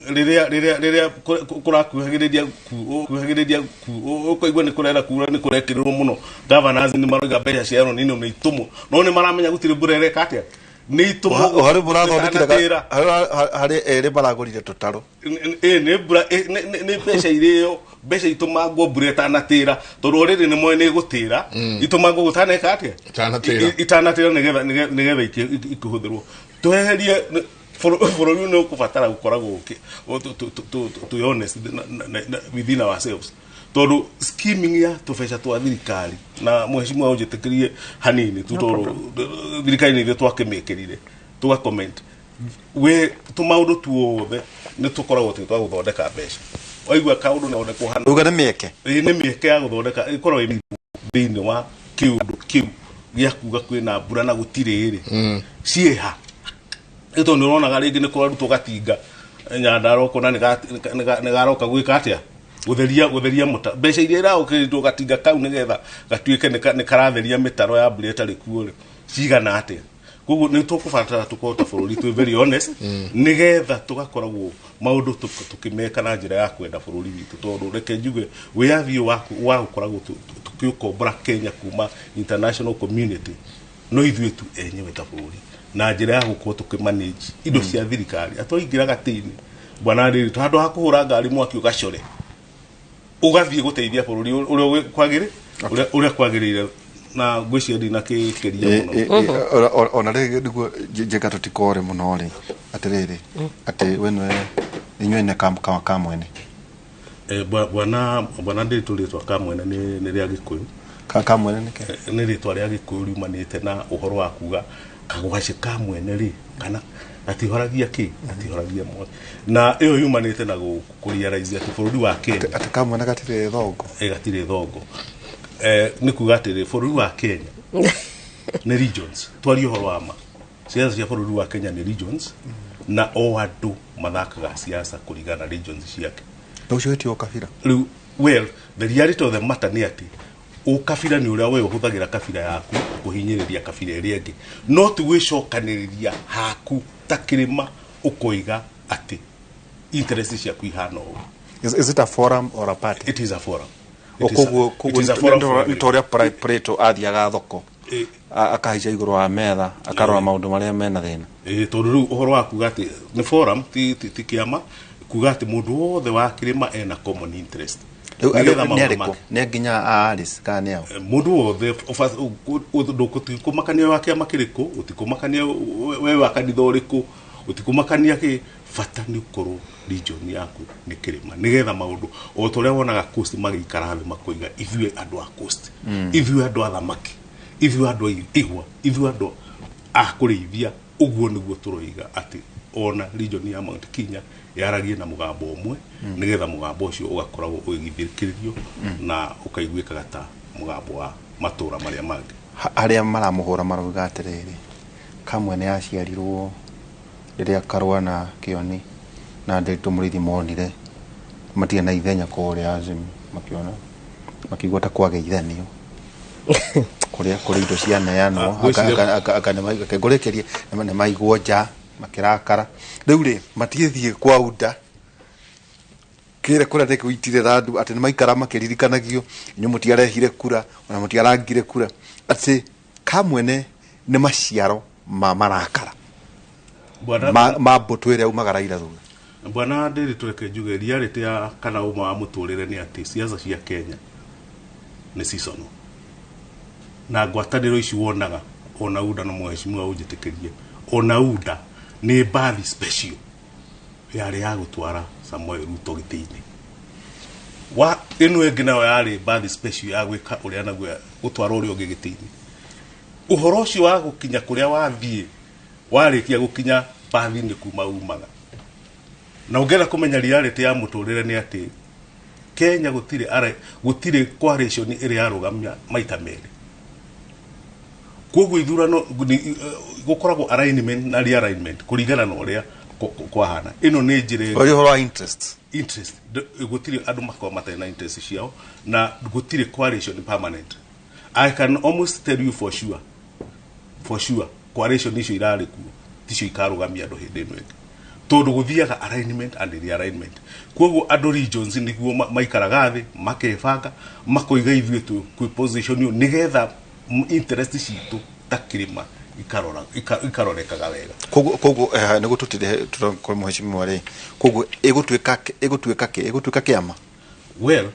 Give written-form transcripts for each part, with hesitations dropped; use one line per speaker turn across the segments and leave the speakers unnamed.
Rĩrĩa kũrakuhagĩrĩria kuhagĩrĩria ũkaigua nĩ kũrera kura, nĩ kũrekĩrĩrwo mũno. Governors nĩ maroiga mbeca cia El Nino nĩ itũmwo, no nĩ maramenya gũtirĩ mbura ĩreka atĩa, nĩ itũmwo.
Harĩ mũrathondekire
ĩtanatĩra.
Harĩ erĩ maragũrire tũtarũ.
Ĩ nĩ mbura, nĩ mbeca irĩo, mbeca itũmangwo mbura ĩtanatĩra, tondũ already nĩ moĩ nĩ ĩgũtĩra, itũmangwo gũtaneka atĩa?
Itanatĩra.
Itanatĩra, nĩgetha ikĩhũthĩrwo tweherie bũrũri nĩ ũkũbatara gũkoragwo twĩ honest within ourselves, tondũ scheming ya tũbeca twa thirikari, na mheshimiwa ũnjĩtĩkĩrie hanini tu, tondũ thirikari nĩ ithuĩ twakĩmĩkĩrire tũga comment we tũmaũndũ tuothe nĩ tũkoragwo twĩ twa gũthondeka mbeca. Waigua kaũndũ nĩ hana.
Uga nĩ mĩeke.
Ĩĩ, nĩ mĩeke ya gũthondeka ĩkoragwo ĩ thĩinĩ wa kĩũndũ kĩu gĩa kuga kwĩna mbura na gũtirĩ rĩ ciĩha, nĩ tondũ nĩ ũronaga rĩngĩ nĩ kũrarutwo gatinga Nyandarua, ũkona nĩ garoka gwĩka atĩa, gũtheria mũta mbeca iria iraũkĩrĩtwo gatinga kau nĩgetha gatuĩke nĩ karatheria mĩtaro ya mbura ĩtarĩ kuo rĩ, cigana atĩa. Koguo nĩ tũkũbatara tũkorwo ta bũrũri twĩ very honest, nĩgetha tũgakoragwo maũndũ tũkĩmeka na njĩra ya kwenda bũrũri witũ, tondũ reke njuge wĩyathi ũyũ wa gũkoragwo tũkĩũkombora Kenya kuma international community, no ithuĩ tu enyewe ta bũrũri na njĩra ya gũkorwo tũkĩmanage indo cia thirikari atwaingĩra gatĩ-inĩ. Bwana rĩrĩ, handũ ha kũhũra ngari mwaki ũgacore, ũgathiĩ gũteithia bũrũri ũrĩa kwagĩrĩ ũrĩa kwagĩrĩire, na ngwĩciria ndinakĩkĩria mũno.
Ona rĩngĩ nĩguo njĩka tũtikore mũno rĩ, atĩrĩrĩ, atĩ we nĩwe inyuĩ nĩ kamwene?
Bwana Ndiritu, rĩtwa Kamwene nĩ rĩa Gĩkũyũ.
Kamwene nĩ kĩ?
Nĩ rĩtwa rĩa Gĩkũyũ riumanĩte na ũhoro wa kuga kagwacĩ ka mwene rĩ, kana gatihoragia kĩ, gatihoragia mwaki, na ĩyo yumanĩte na kũrealize atĩ bũrũri wa Kenya
Atĩ kamwene gatirĩ thongo?
Gatirĩ thongo. Nĩ kuga atĩrĩ, bũrũri wa Kenya nĩ regions. Twarie ũhoro wa ma, siasa cia bũrũri wa Kenya nĩ regions, na o andũ mathakaga siasa kũringana na regions ciake.
Na ũcio wĩtio kabira.
Rĩu, well, the reality of the matter nĩ atĩ ũkabira nĩ ũrĩa we ũhũthagĩra kabira yaku kũhinyĩrĩria kabira ĩrĩa ĩngĩ, no ti gwĩcokanĩrĩria haku ta kĩrĩma ũkoiga atĩ interest ciaku ihana ũũ.
Is it a forum or a party?
It is a forum.
Koguo
It is a forum for
nĩ ta ũrĩa Plato athiaga thoko, akahaica igũrũ wa metha, akarora maũndũ marĩa mena thĩna.
Ĩ, tondũ rĩu ũhoro wa kuga atĩ nĩ forum, ti kĩama, kuga atĩ mũndũ wothe wa kĩrĩma ena common interest.
Rĩu
Nĩgetha
nĩ
maũndũ
arĩkũ?
make.
Nĩ nginya a Alice kana nĩ ao?
Mũndũ wothe ũtikũmakania wa kĩama kĩrĩkũ, ũtikũmakania we wa kanitha ũrĩkũ, ũtikũmakania kĩ, bata nĩ ũkorwo region yaku nĩ kĩrĩma, nĩgetha maũndũ o ta ũrĩa wonaga coast magĩikara thĩ makoiga, ithuĩ andũ a coast, ithuĩ andũ a thamaki, ithuĩ andũ a igwa, ithuĩ andũ a kũrĩithia. Ũguo nĩguo tũroiga atĩ ona region ya Mount Kenya yaragie na mũgambo ũmwe, nĩgetha mũgambo ũcio ũgakoragwo ũgĩthikĩrĩrio na ũkaiguĩkaga ta mũgambo wa matũra marĩa mangĩ.
Arĩa maramũhũra marauga atĩrĩrĩ, Kamwene aciarirwo rĩrĩa Karũa na Kĩoni na Ndiritu Mũrĩithi monire matirĩ na ithenya kũrĩa Azimio, makĩona makĩigua ta kwageithanio kũrĩa kũrĩ indo cianeanwo.
Ah, ngwĩciria-
Ngũrĩkĩrie, nĩ maigwo nja makĩrakara. Rĩu rĩ, matigĩthiĩ kwa UNDA kĩrĩa kũrĩa nĩ kũitire randu, atĩ nĩ maikara makĩririkanagio, inyuĩ mũtiarehire kura ona mũtiarangire kura, atĩ Kamwene nĩ maciaro ma marakara
Bwana
ma mbũtũ ĩrĩa umaga Raila thutha.
Bwana Ndĩrĩ, tũreke njuge reality ya kana ũma wa mũtũrĩre nĩ atĩ siasa cia Kenya nĩ seasonal, na ngwatanĩro ici wonaga ona UNDA, na mheshimiwa ũnjĩtĩkĩrie, ona UNDA nĩ mbathi special yarĩ ya gũtwara Samuel Ruto gĩtĩ-inĩ wa ĩno ĩngĩ, nayo yarĩ mbathi special ya gwĩka ũrĩa naguo gũtwara ũrĩa ũngĩ gĩtĩ-inĩ. Ũhoro ũcio wa gũkinya kũrĩa wathiĩ, warĩkia gũkinya mbathi-inĩ kuma umaga. Na ũngĩenda kũmenya reality ya mũtũrĩre nĩ atĩ Kenya gũtirĩ gũtirĩ coalition ĩrĩa yarũgamia maita merĩ. Koguo ithurano gũkoragwo alignment na realignment kũringana na ũrĩa kwahana. Ĩno nĩ njĩra
ĩngĩ. Ũrĩa ũhoro wa interest.
Interest, gũtirĩ andũ makoragwo matarĩ na interest ciao, na gũtirĩ coalition permanent. I can almost tell you for sure, for sure, coalition icio irarĩ kuo ticio ikarũgamia andũ hĩndĩ ĩno ĩngĩ. Tondu guthiaga alignment and realignment. Koguo andu regions niguo maikaraga thi, makebanga, makoiga ithuĩ twĩ kwĩ position ĩyo nigetha interest citũ ta kĩrĩma ikarora ikarorekaga wega.
Koguo nĩguo tũtire tũrakorwo, mheshimiwa rĩ, koguo ĩgũtuĩka kĩ? Ĩgũtuĩka kĩama?
Well,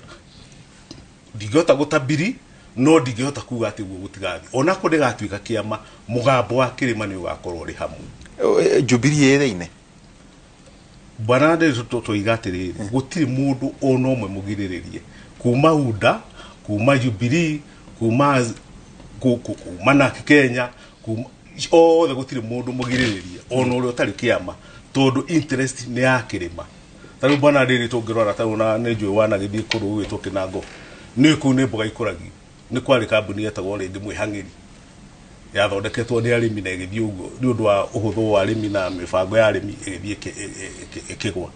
ndingĩhota gũtabiri, no ndingĩhota kuga atĩ guo gũtigathiĩ onako ndĩgatuĩka kĩama. Mũgambo wa kĩrĩma nĩ ũgakorwo ũrĩ hamwe.
Jubilee ĩrĩ-inĩ?
Bwana, ndĩ tũiga atĩrĩrĩ, gũtirĩ mũndũ ona ũmwe mũgirĩrĩrie kuma UDA, kuma Jubilee, kuma NARC Kenya, kuma othe. Gũtirĩ mũndũ mũgirĩrĩrie, ona ũrĩa ũtarĩ kĩama, tondũ interest nĩ ya kĩrĩma. Ta rĩu, bwana ndĩrĩ, tũngĩrora ta ona nĩ njũĩ wanagĩthiĩ kũndũ gũgwĩtwo Kĩnango, nĩ kũu nĩ mboga ikũragio. Nĩ kwarĩ kambuni yetagwo rĩngĩ Mwĩhang'ĩri, yathondeketwo nĩ arĩmi na ĩgĩthiĩ ũguo nĩ ũndũ wa ũhũthũ wa arĩmi na mĩbango ya arĩmi, ĩgĩthiĩ ĩkĩgwa.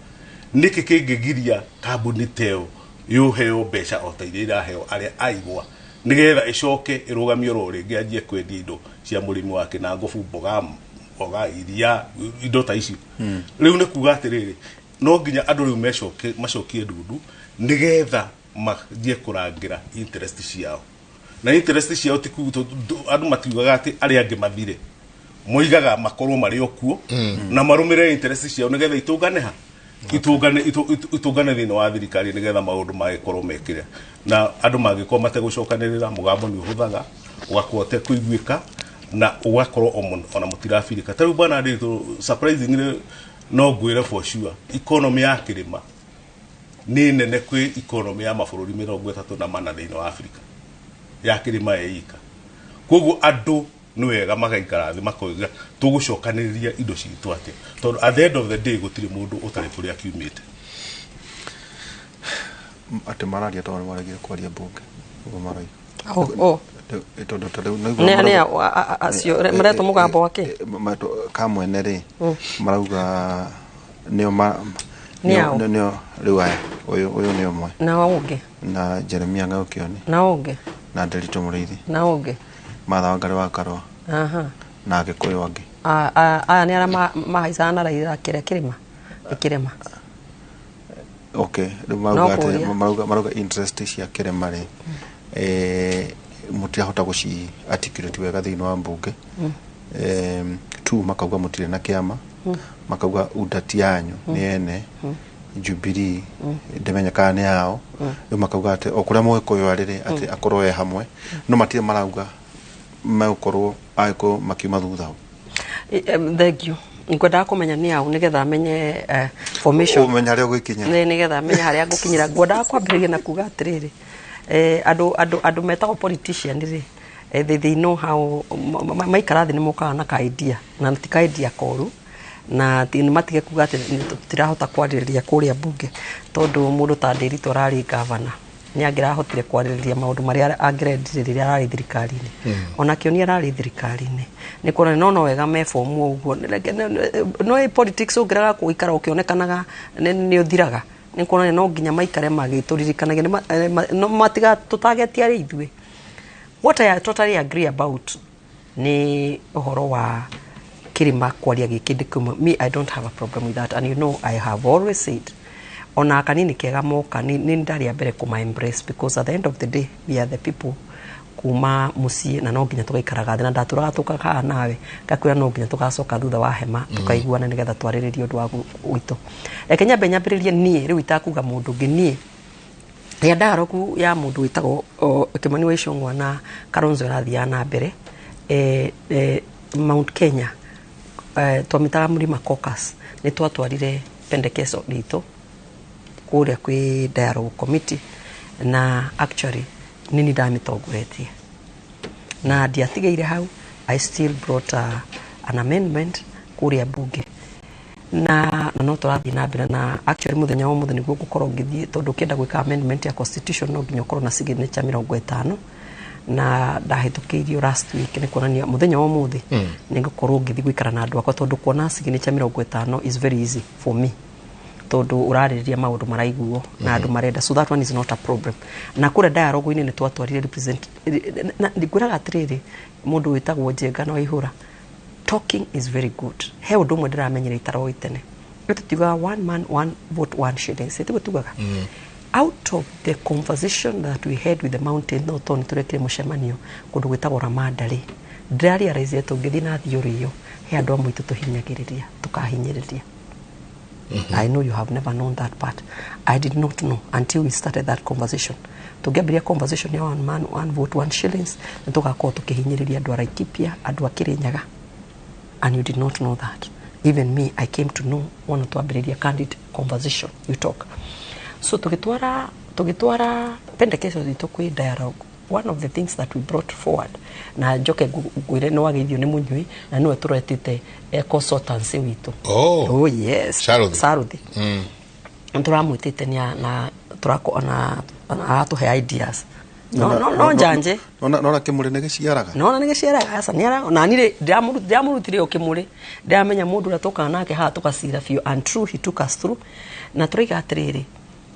Nĩkĩ kĩngĩgiria kambuni ta ĩyo yũheo mbeca o ta iria iraheo arĩa aigwa, nĩgetha ĩcoke ĩrũgamio oro rĩngĩ, anjie kwendia indo cia mũrĩmi wa Kĩnangobu, mboga, mboga, iria, indo ta icio? Rĩu nĩ kuga atĩrĩrĩ, no nginya andũ rĩu mecoke macokie ndundu nĩgetha manjie kũrangĩra interest ciao. Na interest ciao ti andũ matiugaga atĩ arĩa angĩ mathire, moigaga makorwo marĩ o kuo na marũmĩrĩre interest ciao nĩgetha itũngane ha itũngane itũngane thĩinĩ wa thirikari, nĩgetha maũndũ magĩkorwo mekĩre. Na andũ mangĩkorwo mategũcokanĩrĩra, mũgambo nĩ ũhũthaga, ũgakorwo ũtekũiguĩka na ũgakorwo ona mũtirabirika. Ta rĩu, bwana Ndiritu, surprisingly, no ngwĩre for sure economy ya kĩrĩma nĩ nene kwĩ economy ya mabũrũri 34 thĩinĩ wa Afrika, ya kĩrĩma ĩika. Koguo andũ nĩ wega magaikara thĩ, makoiga tũgũcokanĩrĩria indo citũ atĩa, tondũ at the end of the day gũtirĩ mũndũ ũtarĩ kũrĩa kiumĩte.
Atĩ mararia tondũ nĩ maregire kwaria mbunge, ũguo maroiga.
Oh.
Tondũ ta rĩu
Nĩ nĩ acio maretwo mũgambo wa kĩ?
Kamwene rĩ, marauga nĩo
Nĩ ao?
Nĩo rĩu aya, ũyũ nĩ ũmwe.
Na ũngĩ?
Na Jeremia Ng'aũkĩoni.
Na ũngĩ?
Na Nderitũ Mũrĩithi.
Na ũngĩ?
Martha Wangari wa Karũa. Na Agĩkũyũ angĩ.
Aya nĩ arĩa mahaicaga na Raila kĩrĩa kĩrĩma nĩ kĩrĩma.
Okay, rĩu
No
marauga atĩ
kũria.
marauga interest cia kĩrĩma rĩ, mũtirahota gũci articulate wega thĩinĩ wa mbunge. Two, makauga mũtirĩ na kĩama, makauga UDA ti yanyu, nĩ ene Jubilee, ndĩmenyekaga nĩ yao. Rĩu makauga atĩ o kũrĩa mũgĩkũyũ arĩ rĩ, atĩ akorwo e hamwe, no matirĩ marauga megũkorwo agĩkũyũ makiuma thutha ũ.
Thank you. Ngwendaga kũmenya nĩ au nĩgetha menye formation.
Ũmenya harĩa ũgũikinya.
Nĩ nĩgetha menye harĩa ngũkinyĩra. Ngwendaga kwambĩrĩria na kuga atĩrĩrĩ, andũ metagwo politician rĩ, they know how maikara thĩ nĩ mokaga na ka idea, na ti ka idea koru, na nĩ matige kuga atĩ nĩ tũtirahota kwarĩrĩria kũrĩa mbunge, tondũ mũndũ ta Ndiritu ararĩ governor, nĩ angĩrahotire kwarĩrĩria maũndũ marĩa angĩrendire rĩrĩa ararĩ thirikari-inĩ. Ona Kĩoni ararĩ thirikari-inĩ, nĩ kuonania no wega meform ũguo. No ĩ politics ũngĩrega gũikara ũkĩonekanaga nĩ ũthiraga. Nĩ kuonania no nginya maikare magĩtũririkanagia no matiga tũtagetie arĩ ithuĩ. What I totally agree about nĩ ũhoro wa kĩrĩma kwaria gĩkĩndĩ kĩmwe. Me, I don't have a problem with that, and you know I have always said ona kanini kega moka nĩ ndarĩ mbere kũma embrace, because at the end of the day we are the people kuma muciĩ, na no nginya tũgaikaraga thĩ. Na ndatũraga tũkagaa nawe ngakwĩra no nginya tũgacoka thutha wa hema tũkaiguana nĩgetha twarĩrĩrie ũndũ wa gwitũ. Reke nyambe nyambĩrĩrie niĩ rĩu, itakuga mũndũ ũngĩ. Niĩ rĩa dialogue ya mũndũ wĩtagwo Kimani wa Ichung'wa na Kalonzo ĩrathiaga na mbere, Mount Kenya, twamĩtaga Mlima Caucus, nĩ twatwarire pendekezo ritũ kũrĩa kwĩ dialogue committee, na actually nini ndamĩtongoretie na ndiatigĩire hau. I still brought an amendment kũrĩa bunge, na no tũrathiĩ na mbere. Na actually mũthenya wa ũmũthĩ nĩguo ngũkorwo ngĩthiĩ, tondũ ũkĩenda gwĩka amendment ya constitution no nginya ũkorwo na signature 50, na ndahĩtũkĩirio last week. Nĩ kuonania mũthenya wa ũmũthĩ nĩ ngũkorwo ngĩthiĩ gũikara na andũ akwa, tondũ kuona signature 50 is very easy for me, tondũ ũrarĩrĩria maũndũ maraiguo na andũ marenda. So that one is not a problem. Na kũrĩa dialogue-inĩ nĩ twatwarire represent na ngwĩraga atĩrĩrĩ, mũndũ wĩtagwo Njenga na Waihũra, talking is very good. He ũndũ ũmwe ndĩramenyire itaroĩ tene. Nĩ tũtiugaga one man, one vote, one shillings, tiguo tugaga? Out of the conversation that we had with the mountain, no tondũ nĩ tũrekire mũcemanio kũndũ gwĩtagwo Ramada rĩ, ndĩrarealize tũngĩthiĩ na theory ĩyo, he andũ amwe itũ tũhinyagĩrĩria, tũkahinyĩrĩria. I know you have never known that part. I did not know until we started that conversation. Tũngĩambĩrĩria conversation ya one man, one vote, one shillings, nĩ tũgakorwo tũkĩhinyĩrĩria andũ a Laikipia, andũ a Kirinyaga. And you did not know that. Even me, I came to know wona twambĩrĩria candid conversation, you talk. So tũgĩtwara pendekezo zitũ kwĩ dialogue. One of the things that we brought forward, na njoke ngwĩre nĩ wageithio nĩ mũnyui na nĩwe tũretĩte consultancy witũ.
Oh.
Oh yes.
Saruthi.
Saruthi. Tũramwĩtĩte nĩ na tũrako na aratũhe ideas. No no no njanje.
Nona kimuri nĩ gĩciaraga.
Nona nĩ gĩciaraga, aca nĩ ara na niĩ ndĩramũrutire o kĩmũrĩ, ndĩramenya mũndũ ũrĩa tũkaga nake haha tũgacira biũ, and true, he took us through, na tũraiga atĩrĩrĩ,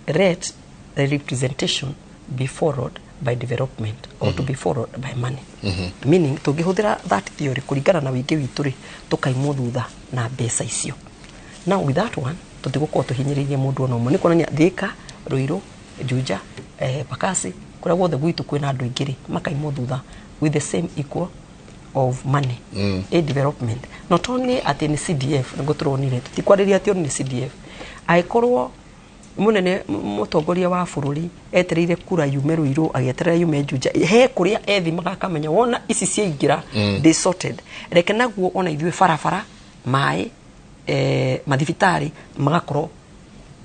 let the representation be followed by development or to be followed by money, meaning tũngĩhũthĩra that theory kũringana na wĩingĩ witũ rĩ, tũkaimwo thutha na mbeca icio. Now with that one, tũtigũkorwo tũhinyĩrĩirie mũndũ ona ũmwe, nĩ kuonania Thika, Ruiru, Juja, Bakasi, kũrĩa guothe gwitũ kwĩna andũ aingĩ rĩ, makaimwo thutha with the same equal of money a development, not only atĩ nĩ CDF nĩguo tũronire, tũtikwarĩria atĩ only nĩ CDF. Angĩkorwo mũnene mũtongoria wa bũrũri etereire kura yume Ruiru, agĩeterera yume Juja, he kũrĩa ethimaga akamenya wona ici ciaingĩra ndĩ sorted, reke naguo ona ithuĩ barabara, maĩ, mathibitarĩ magakorwo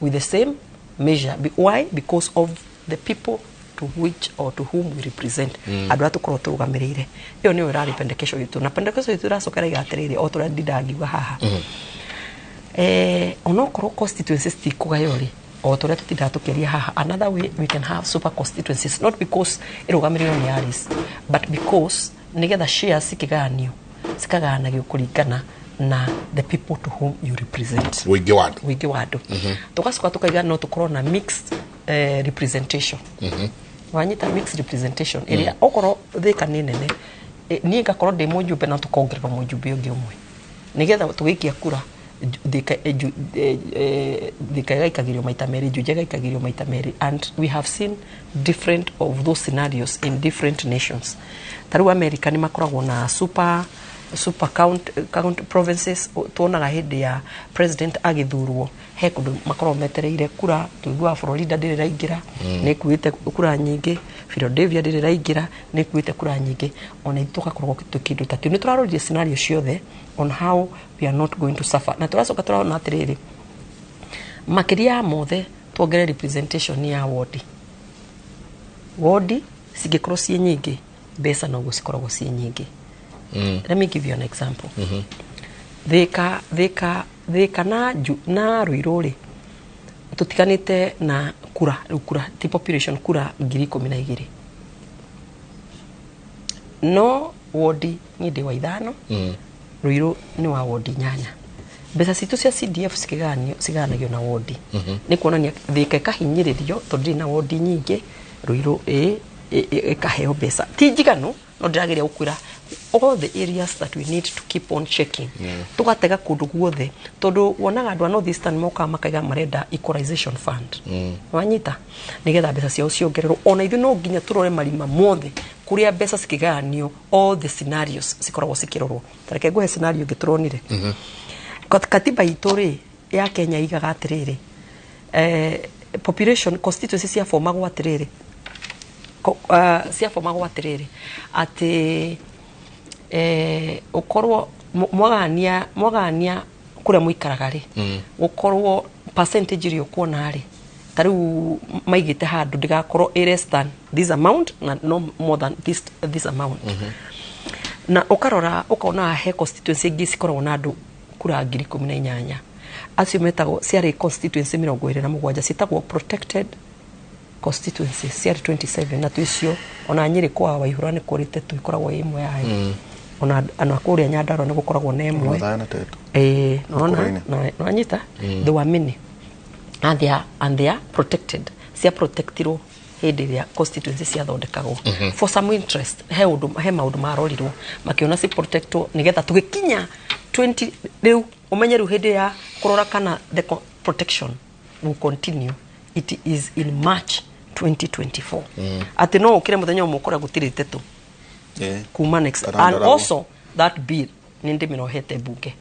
with the same measure. Why? Because of the people to which or to whom we represent, andũ arĩa tũkorwo tũrũgamĩrĩire. Ĩyo nĩyo ĩrarĩ pendekezo itũ, na pendekezo itũ ĩracoka ĩraiga atĩrĩrĩ, o tũrĩa ndindangiuga haha, onokorwo constituencies tikũgaywo rĩ, o tũrĩa tũtindaga tũkĩaria haha, another way we can have super constituencies, not because ĩrũgamĩrĩirwo nĩ Alice, but because nĩgetha shares cikĩgayanio, cikagayanagio kũringana na the people to whom you represent.
Ũingĩ wa andũ.
Ũingĩ wa andũ. Tũgacoka tũkaiga no tũkorwo na mixed representation. Wanyita? Mixed representation ĩrĩa okorwo Thika nĩ nene, niĩ ngakorwo ndĩ mũjumbe na tũkongererwo mũjumbe ũngĩ ũmwe, nĩgetha tũgĩikia kura, Thika, Thika ĩgaikagĩrio maita merĩ, Juja ĩgaikagĩrio maita merĩ. And we have seen different of those scenarios in different nations. Ta rĩu America nĩ makoragwo na super count provinces. Tuonaga hĩndĩ ya president agĩthurwo, he kũndũ makoragwo metereire kura. Tũiguaga Florida ndĩrĩ ĩraingĩra, nĩ ĩkuĩte kura nyingĩ. Philadelphia ndĩrĩ ĩraingĩra, nĩ ĩkuĩte kura nyingĩ. Ona ithuĩ tũgakoragwo kĩndũ ta kĩu. Nĩ tũraroririe scenario ciothe on how we are not going to suffer, na tũracoka tũrona atĩrĩrĩ, makĩria ya mothe tuongerere representation ya wodi. Wodi cingĩkorwo ciĩ nyingĩ, mbeca noguo cikoragwo ciĩ nyingĩ. Let me give you an example. Thika na Ruiru rĩ, tũtiganĩte na kura rĩu, kura ti population, kura 12,000, no wodi niĩ ndĩ wa ithano, Ruiru nĩ wa wodi inyanya. Mbeca citũ cia CDF cikĩgayanio, cigayanagio na wodi. Nĩ kuonania Thika ĩkahinyĩrĩrio tondũ ndĩrĩ na wodi nyingĩ, Ruiru ĩkaheo mbeca ti njiganu. No ndĩrageria gũkwĩra all the areas that we need to keep on checking, tũgatega kũndũ guothe, tondũ wonaga andũ a North Eastern mokaga makaiga marenda equalization fund. Wanyita? Nĩgetha mbeca ciao ciongererwo. Ona ithuĩ no nginya tũrore marima mothe kũrĩa mbeca cikĩgayanio, all the scenarios cikoragwo cikĩrorwo. Ta reke ngũhe scenario ĩngĩ tũronire. Katiba itũ rĩ ya Kenya igaga atĩrĩrĩ, population constituency ciabomagwo atĩrĩrĩ, ciabomagwo atĩrĩrĩ, atĩ ũkorwo mwagania kũrĩa mũikaraga rĩ, gũkorwo percentage ĩrĩa ũkuona rĩ, ta rĩu maigĩte handũ ndĩgakorwo ĩ less than this amount na no more than this amount. Na ũkarora ũkona he constituency ingĩ cikoragwo na andũ kura 18,000, acio metagwo, ciarĩ constituency 27, ciĩtagwo protected constituencies, ciarĩ 27, na twĩcio ona Nyĩrĩ kwa Waihũra nĩ kũrĩte tũikoragwo ĩ ĩmwe yayo, ona kũrĩa Nyandarua nĩ gũkoragwo na ĩmwe.
Mathaya Tetu.
Naona.
Mukurwe-inĩ.
Nanyita, there were many and they are protected, cia protectirwo hĩndĩ ĩrĩa constituency ciathondekagwo for some interest. He ũndũ, he maũndũ marorirwo makĩona ci protectwo nĩgetha tũgĩkinya 20 rĩu ũmenye rĩu hĩndĩ ya Kũrora kana the protection will continue, it is in March 2024. Atĩ no ũkĩre mũthenya ũmwe ũkore gũtirĩ teto kuma next. And
Karandarago.
also that bill nĩ ndĩmĩrohete bunge.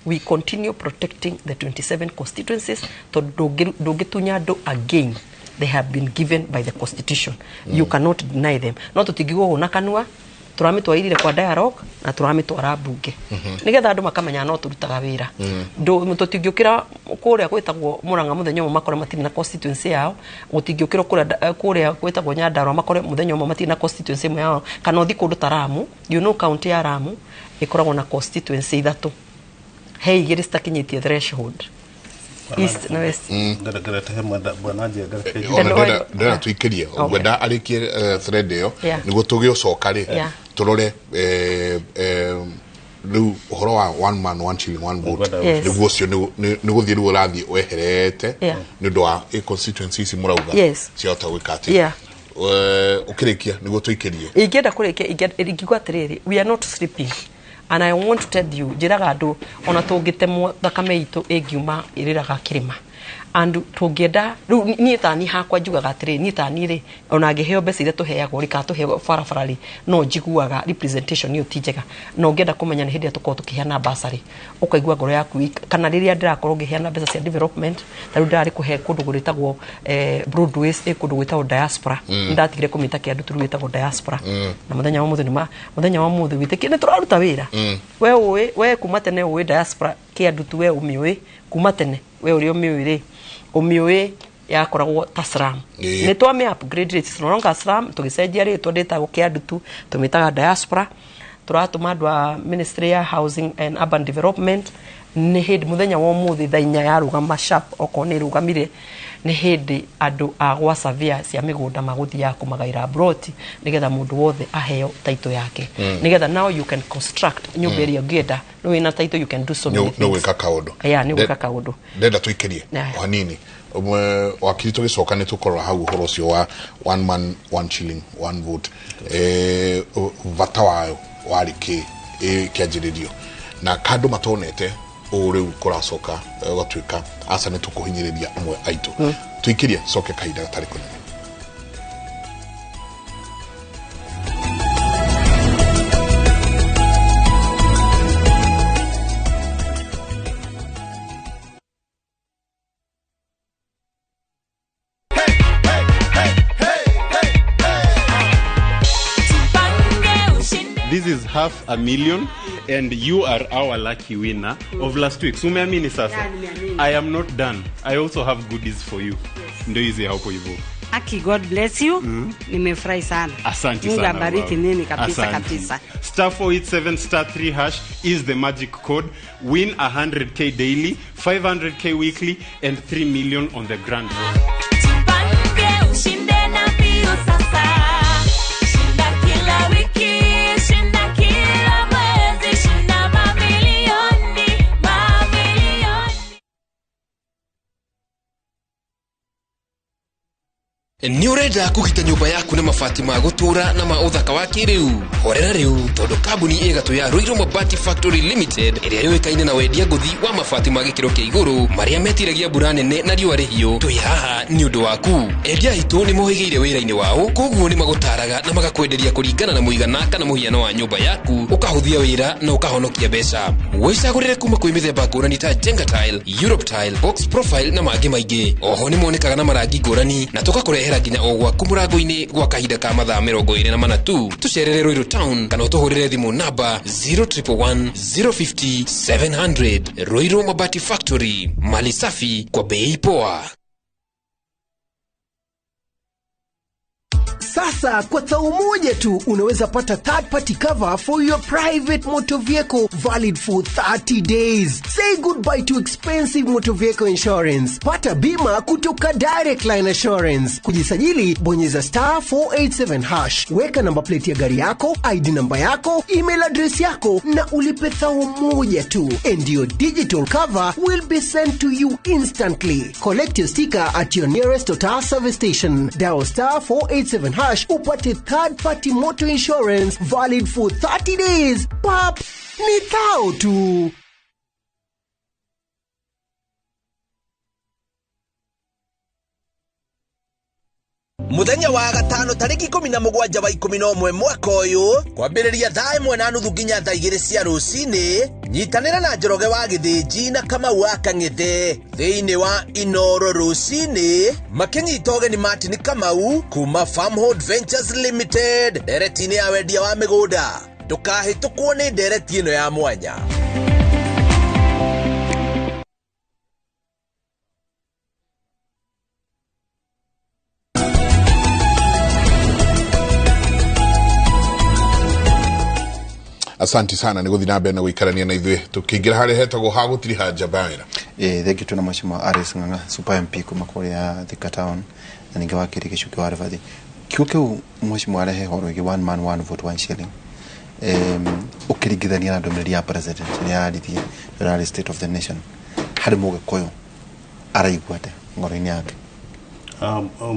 We continue protecting the 27 constituencies, tondũ ndũngĩtunya andũ again. They have been given by the constitution. You cannot deny them. No tũtingĩgwo ũũ na kanua, tũramĩtwarire kwa dialogue na tũramĩtwara bunge nĩgetha andũ makamenya no tũrutaga wĩra. Tũtingĩũkĩra kũrĩa gwĩtagwo Mũrang'a mũthenya ũmwe makore matirĩ na constituency yao. Gũtingĩũkĩrwo kũrĩa gwĩtagwo Nyandarua makore mũthenya ũmwe matirĩ na constituency ĩmwe yao, kana ũthi kũndũ ta Ramu. You know, county ya Ramu ĩkoragwo na constituency ithatũ, he igĩrĩ citakinyĩtie threshold, east na west.
Ngerete he bwana Njenga.
Ona
Endo
ndĩrenda tũikĩrie.
Okay.
Ngwenda arĩkie thread ĩyo nĩguo tũgĩũcoka rĩ tũrore rĩu ũhoro wa one man, one shilling, one vote.
Yes.
Nĩguo ũcio nĩ gũthiĩ rĩu ũrathiĩ weherete nĩ ũndũ wa constituency ici mũrauga ciahota gwĩka atĩ ũkĩrĩkia nĩguo tũikĩrie.
Ingĩenda kũrĩkia, ingiuga atĩrĩrĩ, we are not sleeping and I want to tell you, njĩraga andũ ona tũngĩtemwo thakame itũ ĩngiuma ĩrĩraga kĩrĩma and tũngĩenda rĩu niĩ tani hakwa njugaga atĩrĩrĩ, niĩ tani rĩ, ona ngĩheo mbeca iria tũheagwo rĩ, kana tũheo barabara rĩ, no njiguaga representation ĩyo ti njega. Na ũngĩenda kũmenya nĩ hĩndĩ ĩrĩa tũkoragwo tũkĩheana bursary, ũkaigua ngoro yaku kana rĩrĩa ndĩrakorwo ngĩheana mbeca cia development, ta rĩu ndĩrarĩ kũhe kũndũ gwĩtagwo Broadways, ĩ kũndũ gwĩtagwo diaspora. Nĩndatigire kũmĩta kĩandu, rĩu ĩtagwo diaspora. Na mũthenya wa ũmũthĩ nĩma mũthenya wa ũmũthĩ wĩtĩkie nĩ tũraruta wĩra. We ũĩ, we kuma tene ũĩ diaspora kĩandutu, we ũmĩũĩ kuma tene, we ũrĩa ũmĩũĩ rĩ, ũmĩũĩ yakoragwo ta slum. Nĩ twamĩ upgrade, it's no longer slum. Tũgĩcenjia rĩtwa, ndĩtagwo kĩandutu, tũmĩtaga diaspora. Tũratũma andũ a ministry ya housing and urban development. Nĩ hĩndĩ mũthenya wa ũmũthĩ thaa 4 yarũgama sharp, okorwo nĩ ĩrũgamire, nĩ hĩndĩ andũ a gwa surveyor cia mĩgũnda magũthiaga kũmagaĩra broti nĩgetha mũndũ wothe aheo title yake, nĩgetha now you can construct nyũmba ĩrĩa ũngĩenda. Nĩ wĩna title, you can do so many
nĩ
things.
gwĩka kaũndũ.
Yeah, nĩ gwĩka kaũndũ.
Ndenda tũikĩrie o hanini. Ũmwe wakiri, tũgĩcoka nĩ tũkũrora hau ũhoro ũcio wa one man, one shilling, one vote, bata wayo warĩ kĩ ĩkĩanjĩrĩrio na kandũ matonete ũũ rĩu kũracoka gũgatuĩka aca nĩ tũkũhinyĩrĩria amwe aitũ. Tũikĩrie, coke kahinda gatarĩ kũnene.
Tupange ushinde.
This is 500,000 and you are our lucky winner of last week. So umeamini sasa?
Yeah, nimeamini.
I am not done. I also have goodies for you. Ndio hizi hapo hivyo.
Aki, God bless you. Nimefurahi sana.
Asante
Mungu
sana.
abariki
Baba.
nini kabisa.
Asante.
Kabisa.
Star 487 star 3 hash is the magic code. Win 100K daily, 500K weekly and 3 million on the grand draw.
Tupange ushinde na mbio sasa. Shinda kila wiki, shinda kila mwezi, shinda mamilioni, mamilioni.
Nĩ ũrenda kũgita nyũmba yaku na mabati ma gũtũũra na ma ũthaka wa kĩrĩu? Horera rĩu, tondũ kambuni ĩgatũ ya Ruiru Mabati Factory Limited, ĩrĩa yũĩkaine na wendia ngũthi wa mabati ma gĩkĩro kĩa igũrũ marĩa metiragia mbura nene na riũa rĩhiũ, twĩ haha nĩ ũndũ waku. Endia aitũ nĩ mohĩgĩire wĩra-inĩ wao, koguo nĩ magũtaraga na magakwenderia kũringana na mũigana kana mũhiano wa nyũmba yaku, ũkahũthia wĩra na ũkahonokia mbeca. Wĩcagũrĩre kuma kwĩ mĩthemba ngũrani ta Jenga tile, Europe tile, box profile na mangĩ maingĩ. Oho nĩ monekaga na marangi ngũrani na tũgakũrehera nginya o gwaku mũrango-inĩ gwa kahinda ka mathaa 24 tu. Tũcerere Ruiru town kana ũtũhũrĩre thimũ namba 0111 050 700. Ruiru Mabati Factory, mali safi kwa bei poa.
Sasa kwa thao moja tu unaweza pata third party cover for your private motor vehicle valid for 30 days. Say goodbye to expensive motor vehicle insurance. Pata bima kutoka Direct Line Assurance. Kujisajili, bonyeza star 487 hash. Weka namba plate ya gari yako, ID namba yako, email address yako na ulipe thao moja tu. And your digital cover will be sent to you instantly. Collect your sticker at your nearest Total service station. Dial star 487 hash upate third party motor insurance valid for 30 days. Pap, ni thao tu.
Muthenya wa gatano tariki 17 wa 11 mwaka ũyũ kwambĩrĩria thaa 1:30 nginya thaa 2 cia rũcinĩ nyitanĩra na Njoroge wa Gĩthĩnji na Kamau wa Kang'ethe thĩinĩ wa Inoro rũcinĩ makĩnyita ũgeni Martin Kamau kuma Farmhold Ventures Limited ndereti-inĩ ya wendia wa mĩgũnda. Ndũkahĩtũkwo nĩ ndereti ĩno ya mwanya.
Asanti sana nä gå thiä na mbere na gå ikarania na ithuä tå kä ingä ra harä hetagwo ha gå tiriha njamba ya wä ra.
Thank you tuna mheshimiwa Aris Ng'ang'a, Super MP kuma kuria Thika Town na ninge wakiri Gicuki wa Rivathi. Kiugo kiu mheshimiwa arehe horo igi one man one vote one shilling, ukiringithania na ndũmĩrĩri ya president ĩrĩa yarithie ĩrarĩ state of the nation, harĩ mũgĩkũyũ araigua atĩa ngoro-inĩ yake?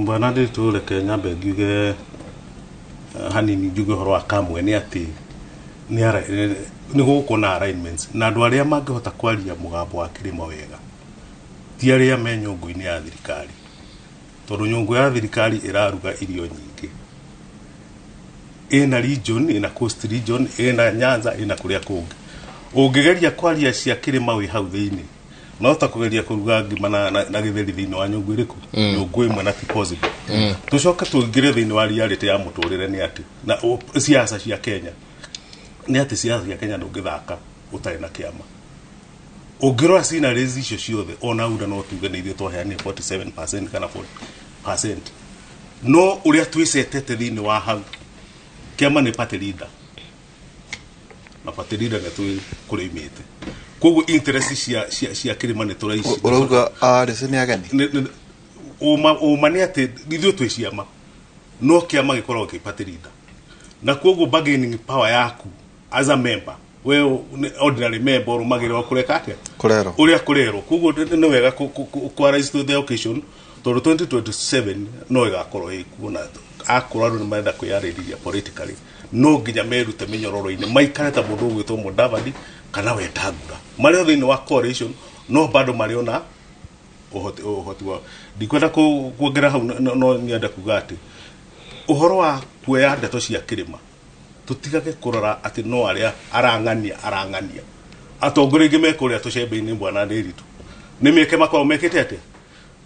Bwana Ndiritu, reke nyambe ngiuge hanini, njuge ũhoro wa kamwe nĩ atĩ nĩ gũgũkorwo na alignments na andũ arĩa mangĩhota kwaria mũgambo wa kĩrĩma wega ti arĩa me nyũngũ-inĩ ya thirikari, tondũ nyũngũ ya thirikari ĩraruga irio nyingĩ, ĩna region, ĩna coast region, ĩna Nyanza, ĩna kũrĩa kũngĩ. Ũngĩgeria kwaria cia kĩrĩma wĩ hau thĩinĩ no ta kũgeria kũruga ngima na gĩtheri thĩinĩ wa nyũngũ ĩrĩkũ, nyũngũ ĩmwe, na ti possible. Tũcoke tũingĩre thĩinĩ wa reality ya mũtũrĩre nĩ atĩ na siasa cia Kenya nĩ atĩ siasa cia Kenya ndũngĩthaka ũtarĩ na kĩama. Ũngĩrora sceneries icio ciothe, ona UDA no tuge nĩ ithuĩ twaheanire 47% kana 40%, no ũrĩa twĩcetete thĩinĩ wa hau kĩama nĩ party leader, na party leader nĩ tũĩ kũrĩa imĩte, koguo interest cia kĩrĩma nĩ tũraici.
Ũrauga Aris nĩ ageni?
Ũma nĩ atĩ ithuĩ twĩ ciama no kĩama gĩkoragwo kĩ party leader, na koguo bargaining power yaku as a member, we ordinary member, ũrũmagĩrĩrwo kũreka atĩa?
Kũrerwo.
Ũrĩa kũrerwo. Koguo nĩ wega ku rise to the occasion, tondũ 2027 no ĩgakorwo ĩkuo, na akorwo andũ nĩ marenda kwĩyarĩrĩria politically no nginya merute mĩnyororo-inĩ, maikare ta mũndũ ũgwĩtwo Mudavadi kana Wetangula marĩ o thĩinĩ wa coalition, no bado marĩ ona ũhoti wao. Ndikwenda kuongerera hau, no nyende kuga atĩ ũhoro wa kuoya ndeto cia kĩrĩma tũtigage kũrora atĩ no arĩa arang'ania atongoria aingĩ me kũrĩa tũcembe-inĩ. Bwana Ndiritu, nĩ mĩeke makoragwo mekĩte atĩa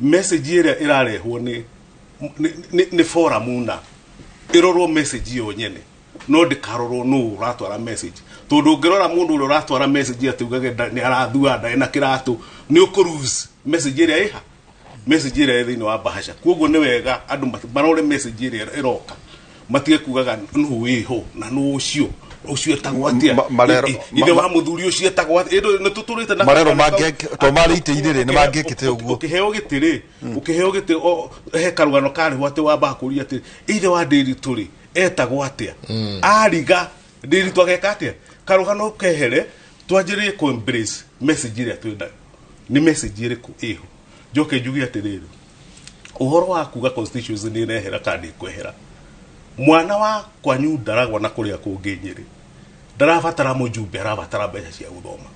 message ĩrĩa ĩrarehwo nĩ forum, na ĩrorwo message ĩyo nyene, no ndĩkarorwo nũ ũratwara message, tondũ ũngĩrora mũndũ ũrĩa ũratwara message atĩ ugage nĩ arathua ndarĩ na kĩratũ, nĩ ũkũ message ĩrĩa ĩha message ĩrĩa ĩ thĩinĩ wa bahasha. Koguo nĩ wega andũ marore message ĩrĩa ĩroka, matige kugaga nũ wĩho na nũ ũcio ũcio etagwo atĩa, ithe wa mũthuri ũcio etagwo atĩa. Ĩndũ nĩ tũtũrĩte na
Marerwo to marĩ itĩ-inĩ rĩ, nĩ mangĩkĩte ũguo.
Ũkĩheo gĩtĩ rĩ, ũkĩheo gĩtĩ he karũgano karĩho atĩ wambaga kũria atĩ ithe wa Ndiritu rĩ etagwo atĩa, ariga Ndiritu ageka atĩa, karũgano kehere, twanjĩrĩrie kũ embrace message ĩrĩa twĩ nayo. Nĩ message ĩrĩkũ ĩho? Njoke njuge atĩrĩrĩ, ũhoro wa kuga constituency nĩ ĩrehera kana ndĩkwehera, mwana wa kwanyu ndaragwa na kũrĩa kũngĩ Nyĩrĩ ndarabatara mũjumbe, arabatara mbeca cia gũthoma.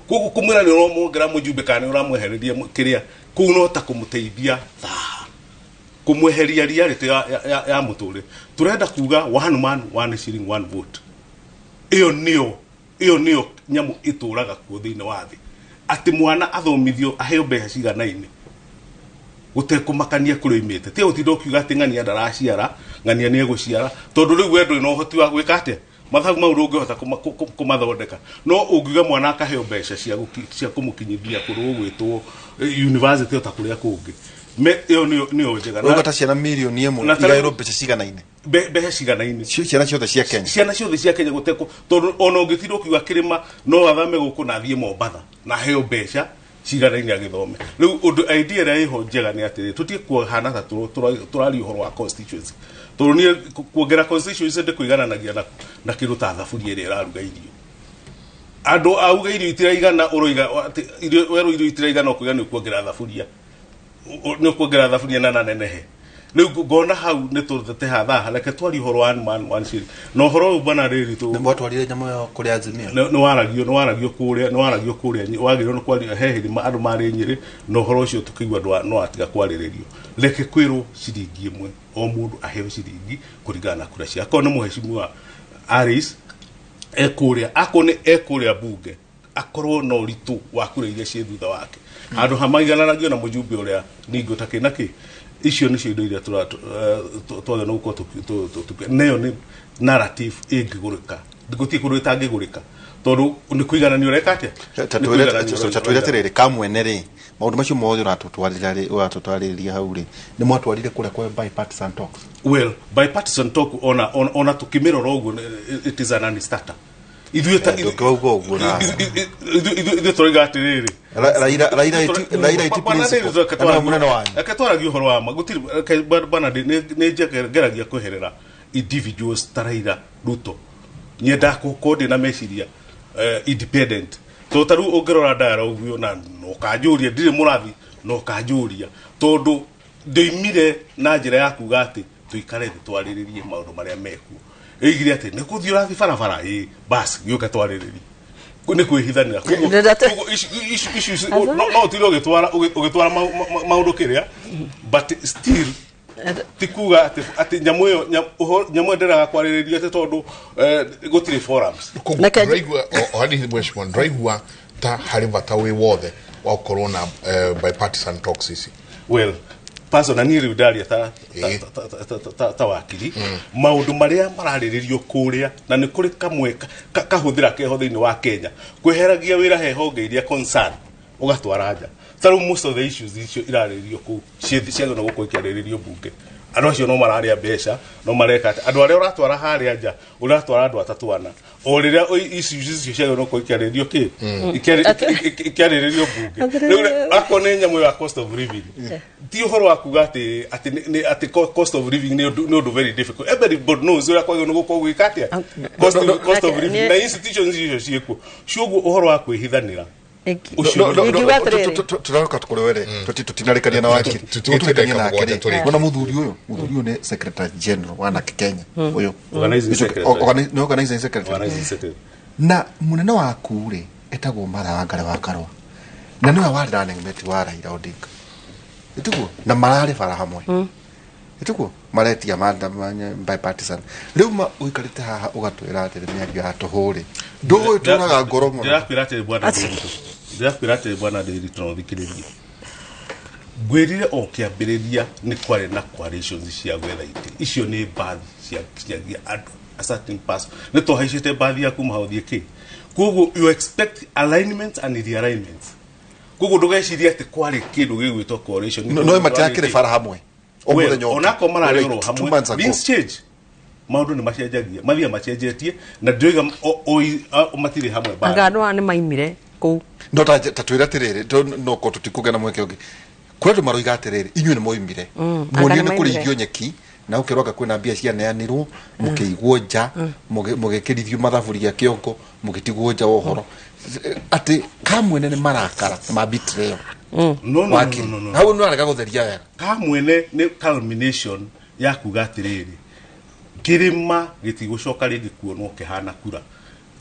Koguo kũmwĩra nĩ ũramwongera mũjumbe kana nĩ ũramwehereria kĩrĩa kũu no ta kũmũteithia thaha kũmweheria reality ya mũtũrĩre. Tũrenda kuga one man one shilling one vote, ĩyo nĩyo nyamũ ĩtũraga kuo thĩinĩ wa thĩ, atĩ mwana athomithio aheo mbeca ciganaine gũtekũmakania kũrĩa oimĩte. Tiga gũtinda ũkiuga atĩ ng'ania ndaraciara, ng'ania nĩ egũciara, tondũ rĩu we ndũrĩ na ũhoti wa gwĩka atĩa, mathabu mau ndũngĩhota kũmathondeka. No ũngiuga mwana akaheo mbeca cia kũmũkinyithia kũrĩa ũgwĩtwo university ota kũrĩa kũngĩ, ĩyo nĩyo njega.
Ũrauga ta ciana 1 mirioni
Na
igaĩrwo mbeca ciganaine?
Mbeca ciganaine.
Ciana ciothe cia Kenya.
Ciana ciothe cia Kenya gũtekũ, tondũ ona ũngĩtinda ũkiuga kĩrĩma no athame gũkũ na athiĩ Mombatha na aheo mbeca ciganaine agĩthome. Rĩu ũndũ idea ĩrĩa ĩho njega nĩ atĩrĩ, tũtige kuhana ta tũraria ũhoro wa constituency, tondũ niĩ kuongerera constituency ndĩkũigananagia na kĩndũ ta thaburia ĩrĩa ĩraruga irio. Andũ auga irio itiraigana, ũroiga atĩ werwo irio itiraigana, ũkuiga nĩ ũkuongerera thaburia, nĩ ũkuongerera thaburia na nanenehe. Rĩu ngona hau nĩ tũthete hathaa, reke twarie ũhoro wa one man one shilling na ũhoro ũyũ, bwana rĩrĩ tũ
Mwatwarire nyamũ ĩyo kũrĩ Azimio?
Nĩ waragio kũrĩa wagĩrĩirwo nĩ kwaria he hĩndĩ andũ marĩ Nyĩrĩ na ũhoro ũcio tũkĩigua no atiga kwarĩrĩrio. Reke kwĩrwo ciringi ĩmwe, o mũndũ aheo ciringi kũringana na kura ciake. Akorwo nĩ mũhecimiwa Aris ekũrĩa, akorwo nĩ ekũrĩa bunge, akorwo na ũritũ wa kura iria ciĩ thutha wake, handũ ha maigananagio na mũjumbe ũrĩa ningĩ ũtakĩ na kĩ. Icio nĩcio indo iria twagĩrĩirwo nĩ gũkorwo nayo nĩ narrative ĩngĩgũrĩka. Gũtirĩ kũndũ ĩtangĩgũrĩka tondũ nĩ kũigananio ũreka atĩa?
Ta
Nĩ
twĩre
kũigananio
ta twĩre atĩrĩrĩ, kamwene rĩ, maũndũ macio mothe ũratũtwarĩra, ũratũtwarĩrĩria hau rĩ, nĩ mwatwarire kũrĩa kwa bipartisan talks?
Well, bipartisan talk, ona tukĩmĩrora ũguo, it is an non-starter. Ithuĩ ta
Ndũngĩwauga ũguo na
ithuĩ tũroiga atĩrĩrĩ,
Raila iti principal. Na nĩwe mũnene wanyu.
Reke twaragie ũhoro wa ma. Gũtirĩ, reke bwana, nĩ ngeragia kweherera individuals ta Raila, Ruto. Nyendaga gũkorwo ndĩ na meciria independent, tondũ ta rĩu ũngĩrora dialogue ũyũ na ũkanjũria, ndirĩ mũrathi na ũkanjũria, tondũ ndĩimire na njĩra ya kuga atĩ tũikare thĩ twarĩrĩrie maũndũ marĩa mekuo. Ĩigire atĩ nĩ kũthiĩ ũrathiĩ barabara ĩ bas gĩũke twarĩrĩrie, nĩ kwĩhithanĩra. Koguo no ũtinde ũgĩtwara maũndũ kĩrĩa, but still ti kuga atĩ nyamũ ĩyo nyamũ ĩyo ndĩraga kwarĩrĩrio atĩ tondũ gũtirĩ forums.
Koguo ndĩraigua o hanini, mheshimiwa, ndĩraigua ta harĩ bata wĩ wothe wa gũkorwo na bipartisan talks ici?
Well, personally, niĩ rĩu ndaria ta wakiri, maũndũ marĩa mararĩrĩrio kũrĩa, na nĩ kũrĩ kamwe kahũthĩra keho thĩinĩ wa Kenya kweheragia wĩra he honge iria concern ũgatwara nja. Ta rĩu most of the issues icio irarĩrĩrio kũu ciagĩrĩirwo gũkorwo ikĩarĩrĩrio bunge. Andũ acio no mararĩa mbeca, no mareka atĩ andũ arĩa ũratwara harĩa nja, ũratwara andũ atatũ ana, o rĩrĩa issues icio ciagĩrĩirwo gũkorwo ikĩarĩrĩrio kĩ ikĩarĩrĩrio bunge. Rĩu akorwo nĩ nyamũ ya cost of living, ti ũhoro wa kuga atĩ atĩ cost of living nĩ ũndũ very difficult. Everybody knows ũrĩa kwagĩrĩirwo nĩ gũkorwo gwĩka atĩa cost of living na institutions icio ciĩkuo cioguo. Ũhoro wa kwĩhithanĩra ũcio
Ingiuga atĩrĩrĩ.
Tũraroka kũrĩ were tũtinarĩkania na wakiri.
Tũtigĩte
Tũrĩkania
ndagĩka
nake
7
rĩ.
tũrĩkie.
Wona mũthuri ũyũ nĩ secretary general wa NARC Kenya ũyũ.
Organizing secretary.
Nĩ organizing secretary.
Organizing secretary.
Na mũnene waku rĩ, etagwo Martha Wangari wa Karũa, na nĩwe warĩ running mate wa Raila Odinga, ĩtiguo? Na mararĩ bara hamwe, ĩtiguo? Maretia bipartisan. Rĩu ma ũikarĩte haha ũgatwĩra atĩrĩ mĩario ya tũhũ rĩ, ndũĩ tũraga ngoro mũno.
Ndĩrakwĩra atĩrĩ, bwana Ndiritu, ndĩrakwĩra atĩrĩ, bwana Ndiritu, na ũthikĩrĩrie, ngwĩrire o kĩambĩrĩria nĩ kwarĩ na coalitions cia gwetha itĩ. Icio nĩ mbathi ciagia andũ a certain person. Nĩ twahaicĩte mbathi ya kuma hau thiĩ kĩ. Koguo you expect alignments and realignments. Koguo ndũgecirie atĩ kwarĩ kĩndũ gĩgwĩtwo coalition.
No matirakĩrĩ bara hamwe o
Well,
mũthenya ũngĩ.
onakorwo mararĩ
Like
oro
two
hamwe,
months ago.
things change, maũndũ nĩ macenjagia, mathiaga macenjetie, na ndĩroiga matirĩ hamwe bado.
Anga andũ aya nĩ maimire kũu.
No ta twĩre atĩrĩrĩ, no ko tũtikũgĩa na mweke ũngĩ. Kũrĩ andũ maroiga atĩrĩrĩ, inyuĩ nĩ moimire, muonire
anga
nĩ
nĩ
kũrĩithio nyeki na ũkerwo anga kwĩna mbia cianeanirwo, mũkĩigwo nja, mũgĩkĩrithio mathaburia kĩongo, mũgĩtigwo nja wa ũhoro atĩ kamwene nĩ marakara ma betrayal.
No, no, no,
Wakiri.
no, no, no.
Hau nĩ arega gũtheria wega.
Kamwene nĩ culmination ya kuga atĩrĩrĩ, kĩrĩma gĩtigũcoka rĩngĩ kuonwo kĩhana kura.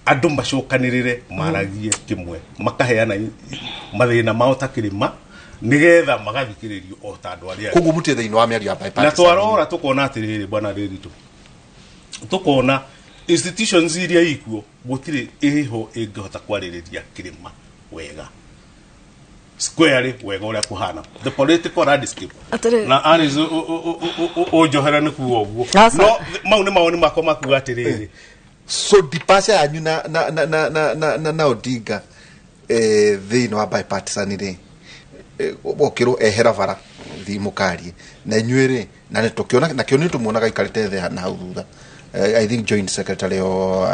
Andũ macokanĩrĩre, maragie kĩmwe, makaheana mathĩna mao ta kĩrĩma, nĩgetha magathikĩrĩrio o ta andũ arĩa angĩ.
Koguo mũtirĩ thĩinĩ wa mĩario ya
Na
bipartisan.
twarora tukona atĩrĩrĩ, bwana Ndiritu, tukona institutions iria ikuo gũtirĩ ĩho ĩngĩhota kwarĩrĩria kĩrĩma wega, squarely wega ũrĩa kũhana the political landscape.
Atĩrĩ-
Na Aris, ũnjohere nĩ kuga ũguo.
Aca.
No mau nĩ mawoni makwa makuga atĩrĩrĩ,
So departure yanyu na Odinga thĩinĩ wa bipartisan rĩ, okĩrwo ehera bara thi mũkarie na inyuĩ rĩ, na nĩ tũkĩona nakĩo nĩ tũmuonaga aikarĩte thĩ na hau thutha, I think joint secretary o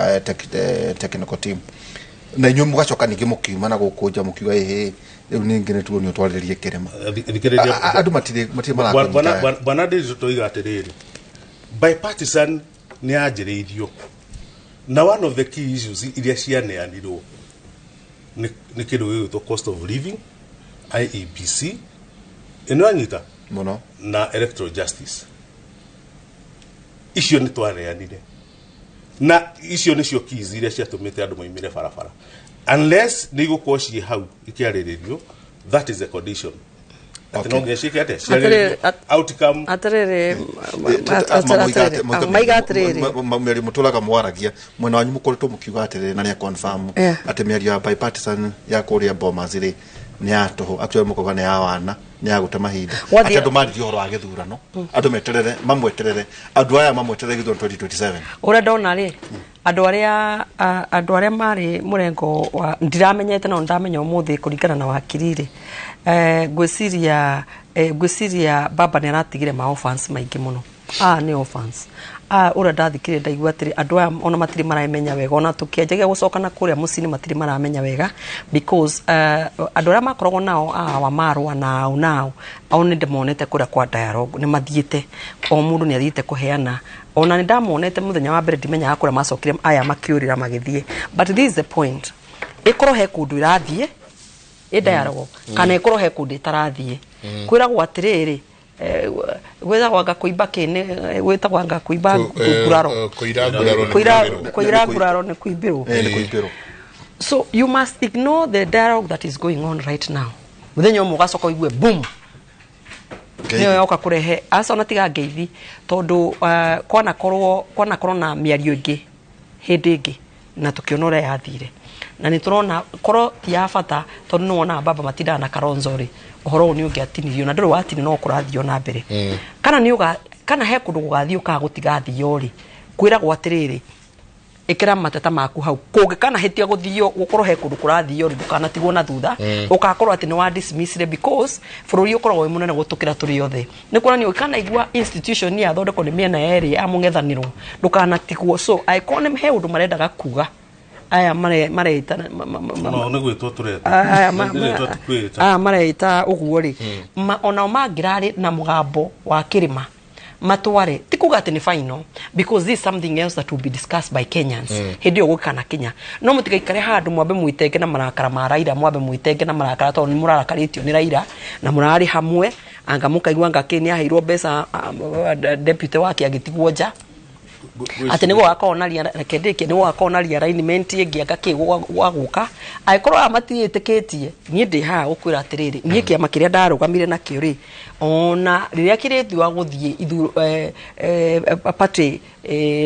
technical team, na inyuĩ mũgacoka ningĩ mũkiuma na gũkũ nja mũkiuga ĩhĩ, rĩu ningĩ nĩ tuonio twarĩrĩrie kĩrĩma.
Thikĩrĩria.
Andũ matirĩ marakũnyita wega.
Bwana Ndiritu, tũiga atĩrĩrĩ, bipartisan nĩ yanjĩrĩirio na one of the key issues iria cianeanirwo nĩ kĩndũ gĩgwĩtwo cost of living, IEBC ĩno anyita.
Muno.
Na electoral justice icio nĩ twareanire na icio nĩcio keys iria ciatũmĩte andũ moimĩre barabara unless nĩ igũkorwo ciĩ hau ikĩarĩrĩrio. That is the condition atĩ no nginya ciĩke atĩa, ciarĩrĩrio outcome.
Atiriri, maiga atiriri.
Mĩario mũtũraga mwaragia mwena wanyu mũkoretwo mũkiuga atĩrĩrĩ na nĩ confirm atĩ mĩario ya bipartisan ya kũrĩa Bomas rĩ nĩ ya tũhũ, actually mũkauga nĩ ya wana, nĩ ya gũte mahinda, atĩ andũ maririe ũhoro wa gĩthurano, andũ meterere, mamweterere, andũ aya mamweterere gĩthurano 2027.
Ũrĩa ndona rĩ, andũ arĩa marĩ mũrengo wa ndiramenyete no ndamenya ũmũthĩ kũringana na wakiri rĩ, ngwĩciria baba nĩ aratigire ma orphans maingĩ mũno. Nĩ orphans. Ũrĩa ndathikire ndaigua atĩrĩ andũ aya ona matirĩ maramenya wega, ona tũkĩanjagia gũcoka na kũrĩa mũciĩ-inĩ matirĩ maramenya wega because andũ arĩa makoragwo nao wa marũa nao nao ao nĩ ndĩmonete kũrĩa kwa dialogue nĩ mathiĩte, o mũndũ nĩ athiĩte kũheana, ona nĩ ndamonete mũthenya wa mbere ndimenyaga kũrĩa macokire aya makĩũrĩra magĩthiĩ. But this is the point, ĩkorwo he kũndũ ĩrathiĩ ĩ dialogue kana ĩkorwo he kũndũ ĩtarathiĩ, kwĩragwo atĩrĩrĩ gwĩtagwo anga kũimba kĩ gwĩtagwo anga kũimba nguraro, kũira nguraro nĩ kũimbĩrwo. So you must ignore the dialogue that is going on right now. Mũthenya ũmwe ũgacoka ũigue boom, nĩyo yoka kũrehe aca ona tiga ngeithi tondũ kwanakorwo na mĩario ĩngĩ hĩndĩ ĩngĩ na tũkĩona ũrĩa yathire na nĩ tũrona korwo ti ya bata tondũ nĩ wonaga baba matindaga na Kalonzo rĩ, ũhoro ũyũ nĩ ũngĩatinirio na ndũrĩ watini no kũrathiĩ na mbere. Kana nĩ kana he kũndũ gũgathiĩ ũkaga gũtigathio rĩ, kwĩragwo atĩrĩrĩ ĩkĩra mateta maku hau kũngĩkana hĩtia gũthio gũkorwo he kũndũ kũrathio rĩ, ndũkanatigwo na thutha, ũgakorwo atĩ nĩ wa dismiss because bũrũri ũkoragwo wĩ mũnene gũtũkĩra tũrĩ othe. Nĩ kuonania ũkanaigua institution yathondekwo nĩ mĩena yerĩ ya mũng'ethanĩro ndũkanatigwo. So angĩkorwo nĩ he ũndũ marendaga kuga aya mareita aya mareita ũguo rĩ, onao mangĩrarĩ na mũgambo wa kĩrĩma matware, ti kuga atĩ nĩ final because this is something else that will be discussed by Kenyans hĩndĩ ĩyo gũkana kinya. No mũtigaikare handũ mwambe mwĩtenge na marakara ma Raila, mwambe mwĩtenge na marakara tondũ nĩ mũrarakarĩtio nĩ Raila na mũrarĩ hamwe, anga mũkaigua anga kĩ nĩ aheirwo mbeca deputy wake agĩtigwo nja atĩ nĩguo gakorwo na reke ndĩkie, nĩguo gakorwo na realignment ĩngĩ anga kĩ gwa gũka angĩkorwo aya matiĩtĩkĩtie. Niĩ ndĩ haha gũkwĩra atĩrĩrĩ, niĩ kĩama kĩrĩa ndarũgamire nakĩo rĩ, ona rĩrĩa kĩrĩthiwa gũthiĩ party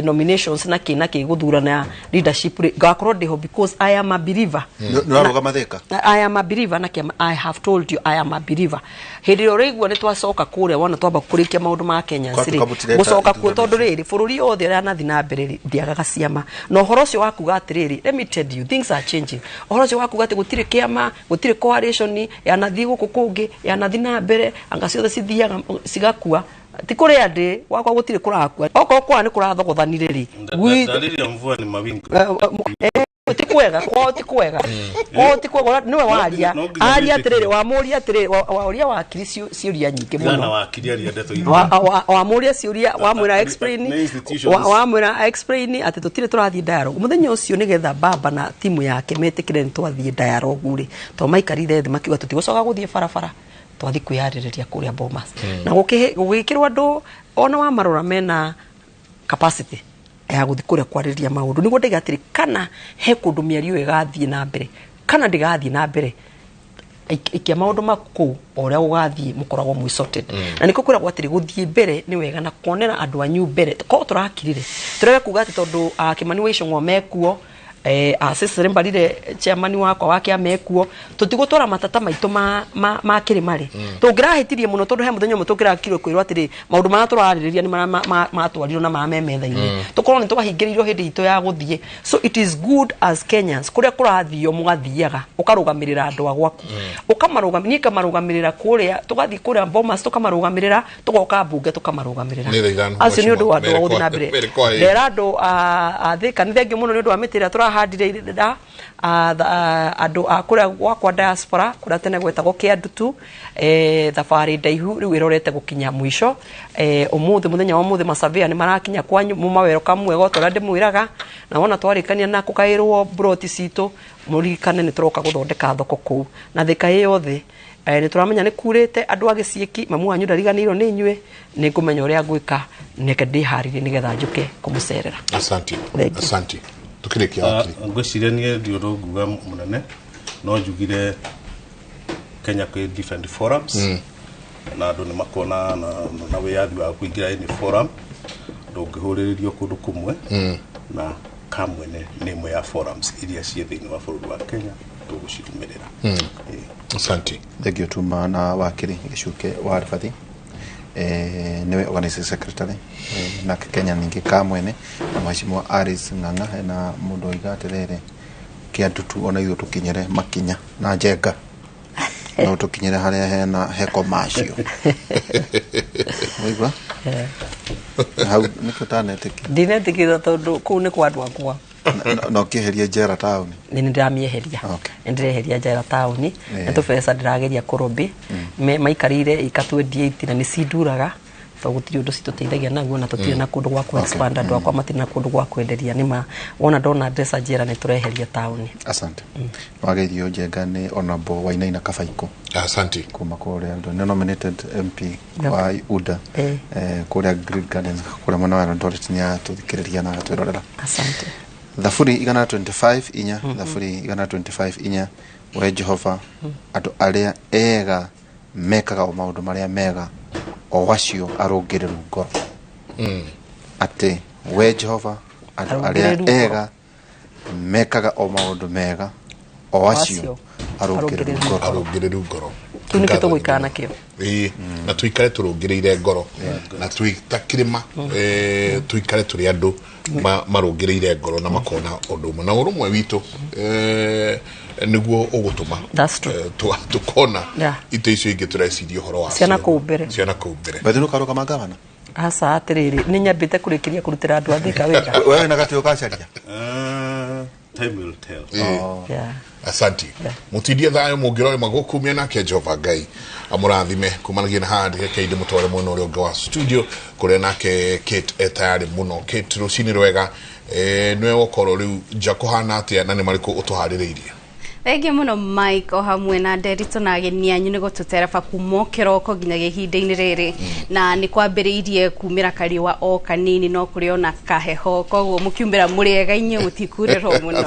nominations na kĩ na kĩ gũthurana leadership rĩ, ngakorwo ndĩho because I am a believer.
Nĩ warũgama Thika?
I am a believer na kĩama. I have told you I am a believer. Hĩndĩ ĩrĩa ũraigua nĩ twacoka kũrĩa wona twamba kũrĩkia maũndũ ma Kenya rĩ, gũcoka kuo tondũ rĩrĩ bũrũri wothe ũrĩa nathi na mbere rĩ, ndiagaga ciama na ũhoro ũcio wa kuga atĩrĩrĩ, let me tell you things are changing. Ũhoro ũcio wa kuga atĩ gũtirĩ kĩama, gũtirĩ coalition yanathi gũkũ kũngĩ yanathi na mbere anga ciothe cithiaga cigakua, ti kũrĩa ndĩ gwakwa gũtirĩ kũrakua, okorwo kwa nĩ kũrathogothanire rĩ,
dalili ya mvua ni mawingu.
Ti kwega kwao, ti kwega kwao, ti kwega niwe waria aria atiriri, wamuria atiriri, waria wakiri ciũria nyingĩ mũno, wamuria ciũria wamwĩra explain, wamwĩra explain atĩ tũtirĩ tũrathiĩ dialogue mũthenya ũcio nĩgetha baba na timu yake metĩkĩre nĩ twathiĩ dialogue rĩ, tondũ maikarire thĩ makiuga tũtigũcoka gũthiĩ barabara, twathiĩ kwĩyarĩrĩria kũrĩa Bomas na gũgĩkĩrwo andũ ona wamarora mena capacity ya gũthiĩ kũrĩa kwarĩrĩria maũndũ. Nĩguo ndaiga atĩrĩ, kana he kũndũ mĩario ĩgathiĩ na mbere kana ndĩgathiĩ na mbere, ikia maũndũ maku kũu o ũrĩa gũgathiĩ mũkoragwo mwĩ sorted. Na nĩkĩo kwĩragwo atĩrĩ gũthiĩ mbere nĩ wega na kuonera andũ anyu mbere. Korwo tũrakirire tũrege kuga atĩ tondũ Kimani wa Ichung'wa mekuo, Cecily Mbarire chairman wakwa wa kĩama ekuo, tũtigũtwara matata maitũ ma kĩrĩma rĩ, tũngĩrahĩtirie mũno tondũ he mũthenya ũmwe tũngĩrakirwo kwĩrwo atĩrĩ maũndũ marĩa tũrarĩrĩria nĩ marĩa matwarirwo na marĩa me metha-inĩ, tũkorwo nĩ twahingĩrĩirio hĩndĩ itũ ya gũthiĩ. So it is good as Kenyans kũrĩa kũrathio mũgathiaga ũkarũgamĩrĩra andũ a gwaku, ũkamarũgamĩrĩra, niĩ ngamarũgamĩrĩra kũrĩa, tũgathiĩ kũrĩa Bomas tũkamarũgamĩrĩra, tũgoka mbunge tũkamarũgamĩrĩra. Acio nĩ ũndũ wa andũ a gũthiĩ na mbere. Ndera andũ a Thika nĩ thengiũ mũno nĩ ũndũ wa mĩtĩ ĩrĩa tũrahandire andũ a kũrĩa gwakwa diaspora kũrĩa tene gwetagwo Kĩandutu, thabarĩ ndaihu rĩu ĩrorete gũkinya mũico. Ũmũthĩ mũthenya wa ũmũthĩ masavĩa nĩ marakinya kwanyu mumawero kamwe gota ũrĩa ndĩmwĩraga, na wona twarĩkania na kũgaĩrwo mburoti citũ mũririkane nĩ tũroka gũthondeka thoko kũu na Thika ĩ yothe. Nĩ tũramenya nĩ kurĩte andũ a gĩciĩki mamu wanyu ndariganĩirwo nĩ inyuĩ nĩ ngũmenya ũrĩa ngwĩka neke ndĩharĩrie nĩgetha njũke kũmũcerera.
Asante. Asante. Tukĩrĩkia wakiri.
Ngwĩciria niĩ ndi ũndũ nguga mũnene no njugire Kenya kwĩ different forums na andũ nĩ makona na wĩyathi wa kũingĩra any forum ndũngĩhũrĩrĩrio kũndũ kũmwe na kamwene nĩ ĩmwe ya forums iria ciĩ thĩinĩ wa bũrũri wa Kenya tũgũcirũmĩrĩra.
Asante.
Thengiũ tuma na wakiri Gĩcuke wa Ribathi niwe organizing secretary nake Kenya ningĩ kamwene na mheshimiwa Alice Ng'ang'a hena mũndũ oiga atĩrĩrĩ kĩandutu ona ithuĩ tũkinyĩre makinya na njenga no tũkinyĩre harĩa hena heko macio waigua hau nĩkĩo tanetĩkia
ndinetĩkĩra tondũ kũu nĩ kwa andũ akwa
na ũkĩeheria njera taũni
nĩ ndĩramĩeheria nĩ ndĩreheria njera taũni nĩ tũbeca ndĩrageria kũrobĩ maikarĩire ikatwendia itina nĩ cinduraga tondũ gũtirĩ ũndũ citũteithagia naguo na tũtirĩ na kũndũ gwa kũ-expand andũ akwa matirĩ na kũndũ gwa kwenderia nĩma wona ndona ndreca njera nĩ tũreheria taũni.
Asante. Wageithio njenga nĩ Honorable Wainaina Kabaikũ.
Asante.
Kuma kũrĩa nĩ nominated MP wa UDA kũrĩa Green Gardens kũrĩa mwena wa Eldoret nĩ atũthikĩrĩria na agatwĩrorera.
Asante.
Thaburi 125 inya thaburi 125 inya we Jehova andũ arĩa ega mekaga o maũndũ marĩa mega o acio arũngĩrĩru ngoro. Atĩ we Jehova andũ arĩa ega mekaga o maũndũ mega o acio arũngĩrĩru ngoro.
Arũngĩrĩru ngoro.
Kĩu nĩkĩo tũgũikara nakĩo.
Ĩĩ na tuikare tũrũngĩrĩire ngoro na twĩ ta kĩrĩma tuikare tũrĩ andũ marũngĩrĩire ngoro na makona ũndũ ũmwe na ũrũmwe witũ nĩguo ũgũtũma tũkona itĩ icio ingĩ tũreciria ũhoro wa
ciana kũu mbere.
Ciana kũu mbere.
Bethu nĩũkarũgama gavana?
Aca atĩrĩrĩ nĩ nyambĩte kũrĩkĩria kũrutĩra andũ a Thika wĩra.
Wewe na gatĩ ũgacaria?
Time will tell.
Asante. Mutindie thayo mũngĩrore magũkumia nake Jehova Ngai amũrathime kumanagia na haha reke inde mũtware mwena ũrĩa ũngĩ wa studio kũrĩa nake Kate etayarĩ mũno. Kate rũcinĩ rwega nĩwe wokorwo rĩu nja kũhana atĩa na nĩ marĩkũ ũtũharĩrĩirie?
Thengiũ mũno Mike o hamwe na Nderitu na ageni anyu nĩ gũtũtereba kuma kĩroko nginyagia ihinda-inĩ rĩrĩ na nĩ kwambĩrĩirie kumĩra kariũa o kanini no kũrĩ ona kaheho koguo mũkiumĩra mũrĩ ega inyuĩ mũtikurĩrwo mũno.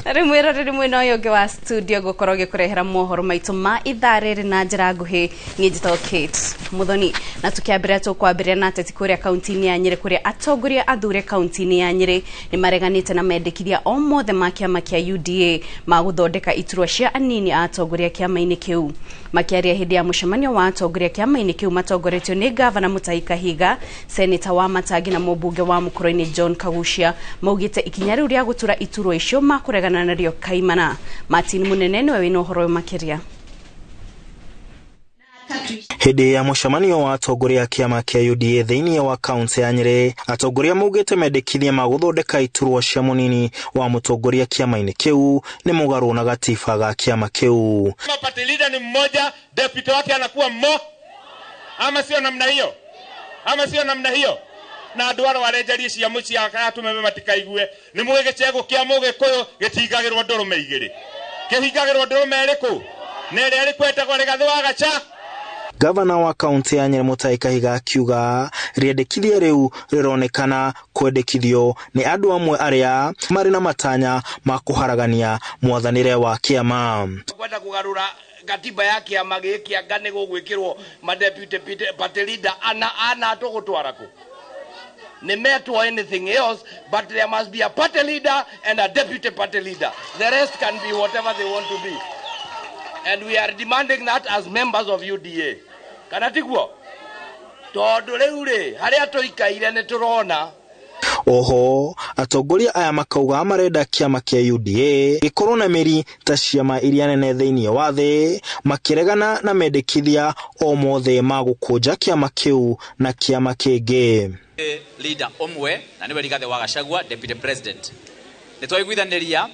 Na rĩu mwĩroreri mwena ũyũ ũngĩ wa studio ngũkorwo ngĩkũrehera mohoro maitũ ma ithaa rĩrĩ na njĩra nguhĩ. Niĩ njĩtagwo Kate Muthoni na tũkĩambĩrĩria tũkwambĩrĩria na ateti kũrĩa kaunti-inĩ ya Nyĩrĩ kũrĩa atongoria athure kaunti-inĩ ya Nyĩrĩ nĩ mareganĩte na mendekithia o mothe ma kĩama kĩa UDA ma gũthondeka iturwa cia anini a atongoria kĩama-inĩ kĩu. Makĩaria hĩndĩ ya mũcemanio wa atongoria kĩama-inĩ kĩu matongoretio nĩ gavana Mutahi Kahiga, seneta wa Matangi na mũmbunge wa Mũkũrũ-inĩ John Kagucia maugĩte ikinya rĩu rĩa gũtura iturwa icio makũregana narĩo kaimana. Martin Munene nĩwe wĩna ũhoro ũyũ makĩria.
Hĩndĩ ya mũcemanio wa atongoria a kĩama kĩa UDA thĩinĩ wa kaunti ya Nyĩrĩ, atongoria maugĩte mendekithia ma gũthondeka iturwa cia mũnini wa mũtongoria kĩama-inĩ kĩu nĩ mũgarũ na gatiba ga kĩama kĩu.
Party leader ni mmoja, deputy wake anakuwa mmo, ama sio namna hiyo? Ama sio namna hiyo? Na andũ arĩa arenjerie cia mũciĩ atumeme matikaigue nĩ mũĩ gĩcegũ kĩa mũgĩkũyũ gĩtingagĩrwo ndũrũme igĩrĩ, kĩhingagĩrwo ndũrũme ĩrĩkũ? Na ĩrĩa ĩrĩkũ ĩtagwo Rigathĩ wa Gacha.
Gavana wa kaunti ya Nyĩrĩ Mutahi Kahiga akiuga rĩendekithia rĩu rĩronekana kwendekithio nĩ andũ amwe arĩa marĩ na matanya ma kũharagania mwathanĩre wa kĩama.
Kwenda kũgarũra katiba ya kĩama gĩkĩ anga nĩ gũgwĩkĩrwo ma deputy party leader ana tũgũtwara kũ? Nĩ metwo anything else, but there must be a party leader and a deputy party leader. The rest can be whatever they want to be. And we are demanding that as members of UDA. Kana tiguo? Tondũ rĩu rĩ, harĩa tũikaire nĩ tũrona.
Oho, atongoria aya makauga marenda kĩama kĩa UDA gĩkorwo na mĩri ta ciama iria nene thĩinĩ wa thĩ, makĩregana na mendekithia o mothe ma gũkũnja kĩama kĩu na kĩama kĩngĩ.
Leader ũmwe na nĩwe Rigathĩ wa Gachagua, deputy president. Nĩ twaiguithanĩria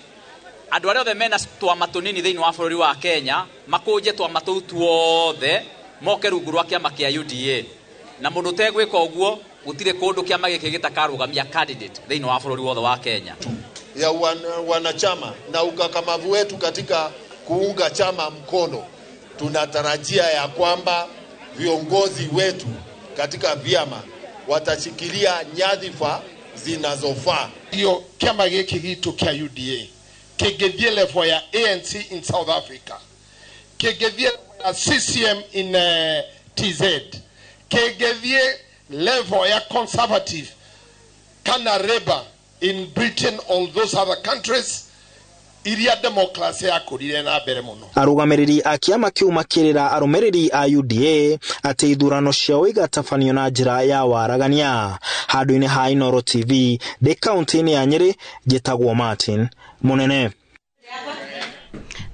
andũ arĩa othe mena twama tũnini thĩinĩ wa bũrũri wa Kenya makũnje twama tũu tuothe moke rungu rwa kĩama kĩa UDA, na mũndũ ũtegwĩka ũguo gũtirĩ kũndũ kĩama gĩkĩ gĩtakarũgamia candidate thĩinĩ wa bũrũri wothe wa Kenya.
Ya wanachama na ukakamavu wetu katika kuunga chama mkono, Tunatarajia ya kwamba viongozi wetu katika vyama watashikilia nyadhifa zinazofaa.
Hiyo kiama giki gitu kia UDA kĩngĩthiĩ level ya ANC in South Africa, kĩngĩthiĩ ya CCM in TZ, kĩngĩthiĩ level ya Conservative kana Labour in Britain, all those other countries iria democracy yakũrire na mbere mũno.
Arũgamĩrĩri a kĩama kĩu makĩrĩra arũmĩrĩri a UDA atĩ ithurano ciao igatabanio na njĩra ya waragania. Handũ-inĩ ha Inooro TV ndĩ kaunti-inĩ ya Nyĩrĩ, njĩtagwo Martin Mũnene.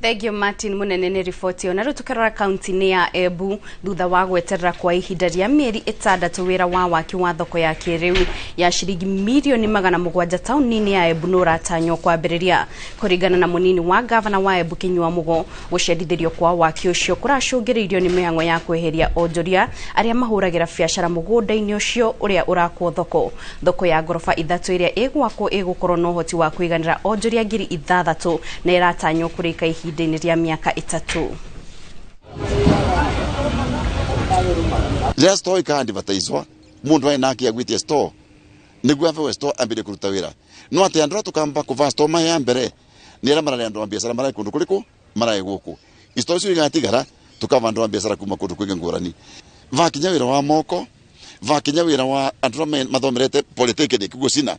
Thank you Martin Munene nĩ riboti ĩyo. Na rĩu tũkĩrora kaunti-inĩ ya Embu, thutha wa gweterera kwa ihinda rĩa mĩeri 6 wĩra wa waki wa thoko ya kĩrĩu ya ciringi mirioni 700 taũni-inĩ ya Embu nĩ ũratanywo kwambĩrĩria. Kũringana na mũnini wa gavana wa Embu Kinyua Mugo, gũcerithĩrio kwa waki ũcio kũracũngĩrĩirio nĩ mĩhang'o ya kweheria onjoria arĩa mahũragĩra biacara mũgũnda-inĩ ũcio ũrĩa ũrakwo thoko. Thoko ya ngoroba 3 ĩrĩa ĩgwakwo ĩgũkorwo na ũhoti wa kũiganĩra onjoria 6,000 na ĩratanywo kũrĩka ihinda-inĩ rĩa mĩaka 3.
Rĩrĩa store ĩkaadvertiswa mũndũ aĩ nake agwĩtie store nĩguo abewe store ambĩrĩrie kũruta wĩra, no atĩ andũ arĩa tũkamba kũva store maya ya mbere nĩ arĩa mararĩ andũ a biacara mararĩ kũndũ kũrĩkũ mararĩ gũkũ. Store icio igatigara tũkava andũ a biacara kuma kũndũ kwingĩ ngũrani. Vakinya wĩra wa moko, vakinya wĩra wa andũ arĩa mathomerete polytechnic gũcina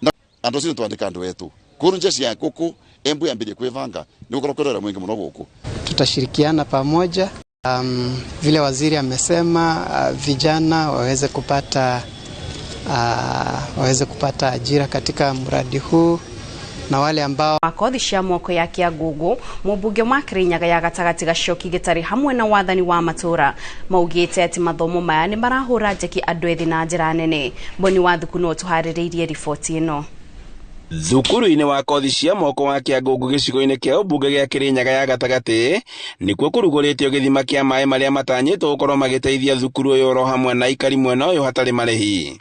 na andũ acio nĩtwandĩka andũ etũ kũrũ nja cia gũkũ. Embu yambĩrĩrie kwĩbanga nĩ gũkorwo kwĩrora mwingi mũno gũkũ.
Tutashirikiana pamoja, vile waziri amesema, vijana waweze kupata ajira katika mradi huu na wale ambao
kothi cia moko ya Kiangungu mũmbunge wa Kirinyaga ya gatagatĩ Gacoki Gĩtarĩ hamwe na wathani wa matũra maugĩte atĩ mathomo maya nĩ marahũra njeki andũ ethĩ na njĩra nene. Mboni wa Thuku no tũharĩrĩirie riboti ĩno.
Thukuru-inĩ wa kothi cia moko wa Kiangungu gĩcigo-inĩ kĩa ũmbunge gĩa Kirinyaga ya gatagatĩ nĩkuo kũrugũrĩtio gĩthima kĩa maĩ marĩa matanyĩtwo gũkorwo magĩteithia thukuru ũyũ oro hamwe na aikari mwena ũyũ hatarĩ marĩhi.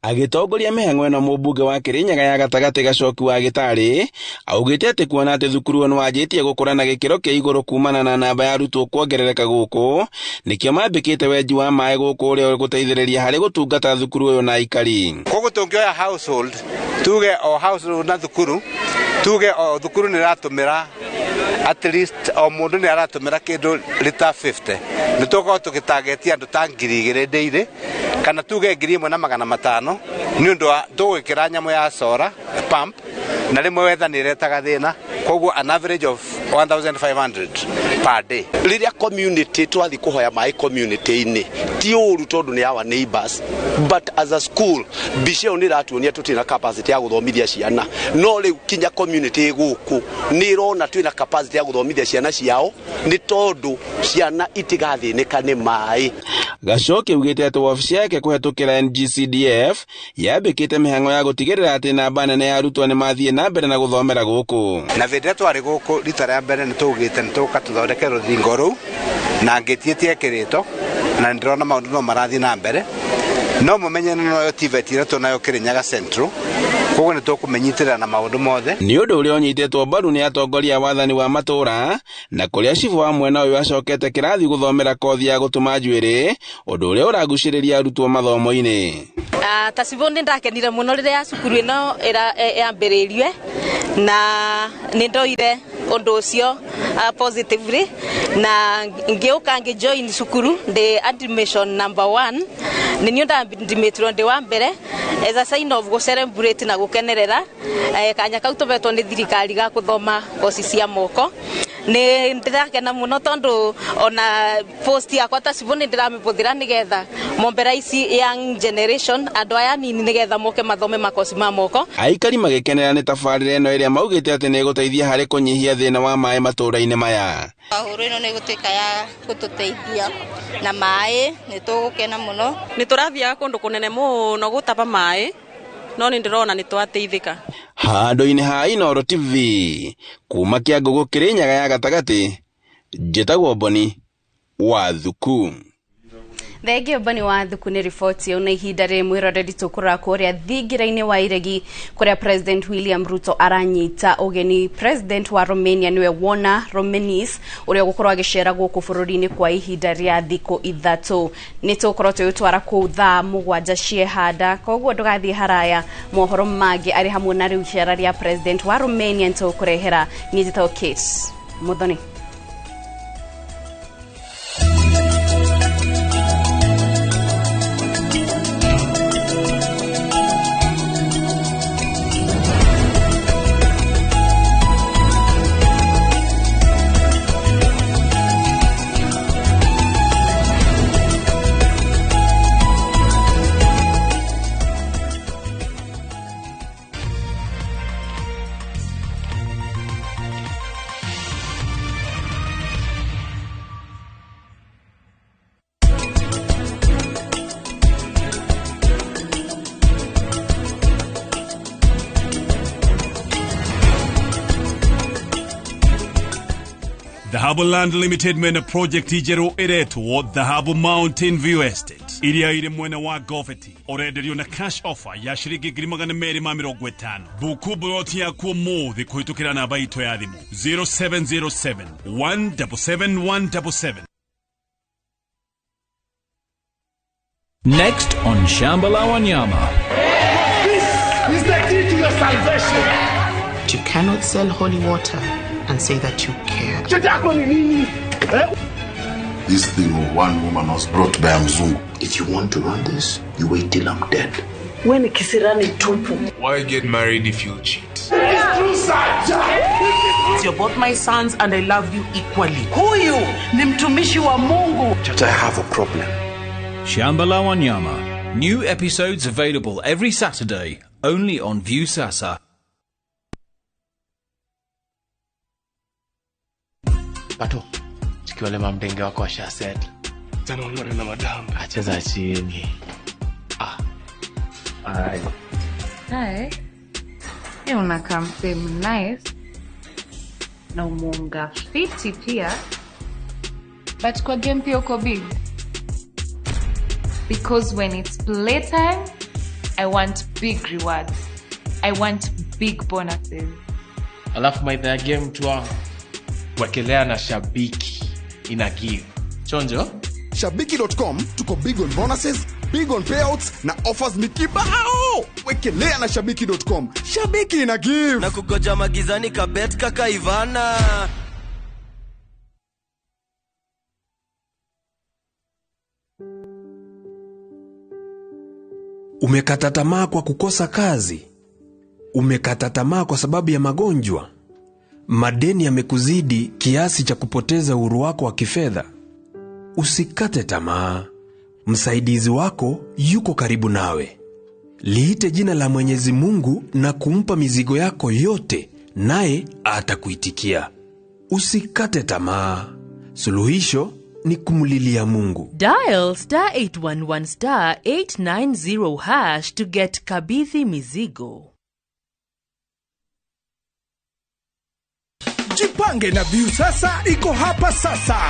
Agĩtongoria mĩhang'o ĩno mũmbunge wa Kirinyaga ya gatagatĩ Gacoki wa Gĩtarĩ augĩte atĩ kuona atĩ thukuru ũyũ nĩwanjĩtie gũkũra na gĩkĩro kĩa igũrũ kumana na namba ya arutwo kuongerereka gũkũ nĩkĩo mambĩkĩte wenji wa maĩ gũkũ ũrĩa ũgũteithĩrĩria harĩ gũtungata thukuru ũyũ na aikari.
Koguo tũngĩoya household tuge o household na thukuru tuge o thukuru nĩ ĩratũmĩra at least o mũndũ nĩ aratũmĩra kĩndũ lita 50 nĩ tũgũkorwo tũgĩtagetia andũ ta 2,000 ndĩirĩ kana tuge 1,500 nĩ ũndũ wa tũgwĩkĩra nyamũ ya solar pump na rĩmwe wetha nĩ ĩretaga thĩna, koguo an average of 1,500 per day.
Rĩrĩa community twathi kũhoya maĩ community-inĩ ti ũru tondũ nĩ our neighbors, but as a school mbica ĩyo nĩ ĩratuonia tũtirĩ na capacity ya gũthomithia ciana, no rĩu kinya community gũkũ nĩ ĩrona twĩna capacity ya gũthomithia ciana ciao nĩ tondũ ciana itigathĩnĩka nĩ maĩ.
Gacoki augĩte atĩ wabici yake kũhetũkĩra NGCDF yambĩkĩte mĩhang'o ya gũtigĩrĩra atĩ namba nene ya arutwo nĩ mathiĩ na mbere na gũthomera gũkũ.
Na hĩndĩ ĩrĩa twarĩ gũkũ rita rĩa mbere nĩ tũugĩte nĩ tũgũka tũthondeke rũthingo rũu na ngĩtie tiekĩrĩtwo na nĩndĩrona maũndũ no marathiĩ na mbere, no mũmenye noyo TVET ĩrĩa tũnayo Kirinyaga Central, koguo nĩ tũkũmĩnyitĩrĩra na maũndũ mothe.
Nĩ ũndũ ũrĩa ũnyitĩtwo mbaru nĩ atongoria a wathani wa matũra na kũrĩa cibũ wa mwena ũyũ acokete kĩrathi gũthomera kothi ya gũtuma njuĩrĩ, ũndũ ũrĩa ũragucĩrĩria arutwo mathomo-inĩ.
Ta cibũ nĩ ndakenire mũno rĩrĩa cukuru ĩno yambĩrĩirie na nĩ ndoire ũndũ ũcio positively na ngĩũka ngĩjoin cukuru ndĩ admission number 1 nĩ niĩ ndadmitirwo ndĩ wa mbere as a sign of gũ celebrate na gũkenerera kanya kau tũhetwo nĩ thirikari ga gũthoma koci cia moko. Nĩ ndĩrakena mũno tondũ ona post yakwa ta cibũ nĩ ndĩramĩbũthĩra nĩgetha mombera ici young generation andũ aya anini nĩgetha moke mathome makoci ma moko.
Aikari magĩkenera nĩ tabarĩra ĩno ĩrĩa maugĩte atĩ nĩ ĩgũteithia harĩ kũnyihia thĩna wa maĩ matũũra-inĩ maya.
Hũrũ ĩno nĩ ĩgũtuĩka ya gũtũteithia na maĩ, nĩ tũgũkena mũno.
Nĩ tũrathiaga kũndũ kũnene mũno gũtaba maĩ, no nĩ ndĩrona nĩ twateithĩka.
Handũ-inĩ ha Inooro TV kuma Kĩangũgũ Kĩrĩnyaga ya gatagatĩ, njĩtagwo Mboni wa Thuku.
Thengio Bani wa Thuku nĩ riboti ĩyo. Na ihinda rĩrĩ, mwĩroreri, tũkũrora kũrĩa thingira-inĩ wa iregi kũrĩa President William Ruto aranyita ũgeni President wa Romania, nĩwe Wona Romenis, ũrĩa ũgũkorwo agĩcera gũkũ bũrũri-inĩ kwa ihinda rĩa thikũ 3. Nĩ tũgũkorwo tũgĩtwara kũu thaa 7 ciehanda, koguo ndũgathiĩ haraya. Mohoro mangĩ arĩ hamwe na rĩu icera rĩa President wa Romania nĩtũgũkũrehera. Niĩ njĩtagwo Kate Muthoni.
Dhahabu Land Limited mena project njerũ ĩretwo Dhahabu Mountain View Estate iria ĩrĩ mwena wa Goveti. Ũrenderio na cash offer ya ciringi 250,000. Buku buroti yaku ũmũthĩ kũhĩtũkĩra namba itũ ya thimũ 0707 177 177.
Next on Shamba la Wanyama.
This is the key to your salvation.
You cannot sell holy water and say that you care.
This thing of one woman was brought by a mzungu.
If you want to run this, you wait till I'm dead.
We ni kisirani tupu.
Why get married if you'll cheat?
It's true, sir.
You're both my sons and I love you equally. Huyu ni mtumishi wa Mungu.
Chacha, I have a problem.
Shamba la Wanyama. New episodes available every Saturday, only on Viusasa.
Pato, chikiwale mamdenge wako washaset.
Tena unore na madam.
Acheza chini. Ah. Ai.
Hi. Hey, unakaa msee nice. Na umeunga fiti pia. But kwa game pia uko big. Because when it's playtime, I want big rewards. I want big bonuses.
Alafu maitha ya game tu wangu. Wekelea na Shabiki ina give. Chonjo?
Shabiki.com tuko big on bonuses, big on payouts na offers ni kibao. Wekelea na Shabiki.com. Shabiki ina give.
Na kugoja magizani kabet kaka Ivana.
Umekata tamaa kwa kukosa kazi? Umekata tamaa kwa sababu ya magonjwa? Madeni yamekuzidi kiasi cha kupoteza uhuru wako wa kifedha? Usikate tamaa. Msaidizi wako yuko karibu nawe. Liite jina la Mwenyezi Mungu na kumpa mizigo yako yote, naye atakuitikia. Usikate tamaa. Suluhisho ni kumlilia Mungu.
Dial star 811 star 890 hash to get Kabithi Mizigo.
Jipange na Viusasa iko hapa sasa.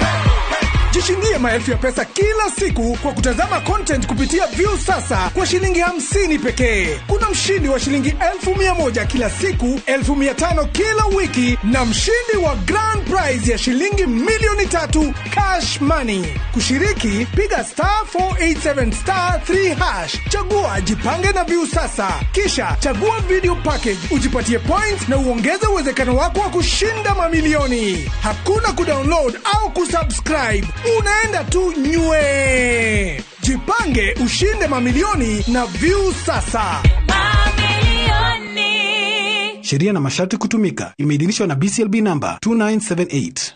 Jishindie maelfu ya pesa kila siku kwa kutazama content kupitia Viusasa kwa shilingi 50 pekee. Kuna mshindi wa shilingi 1,100 kila siku, 500 kila wiki na mshindi wa grand prize ya shilingi 3,000,000 cash money. Kushiriki, piga star 487 star 3 hash. Chagua Jipange na Viusasa. Kisha chagua video package, ujipatie points na uongeze uwezekano wako wa kushinda mamilioni. Hakuna kudownload au kusubscribe. Unaenda tu nywe. Jipange ushinde mamilioni na Viusasa.
Mamilioni.
Sheria na masharti kutumika. Imeidhinishwa na BCLB number 2978.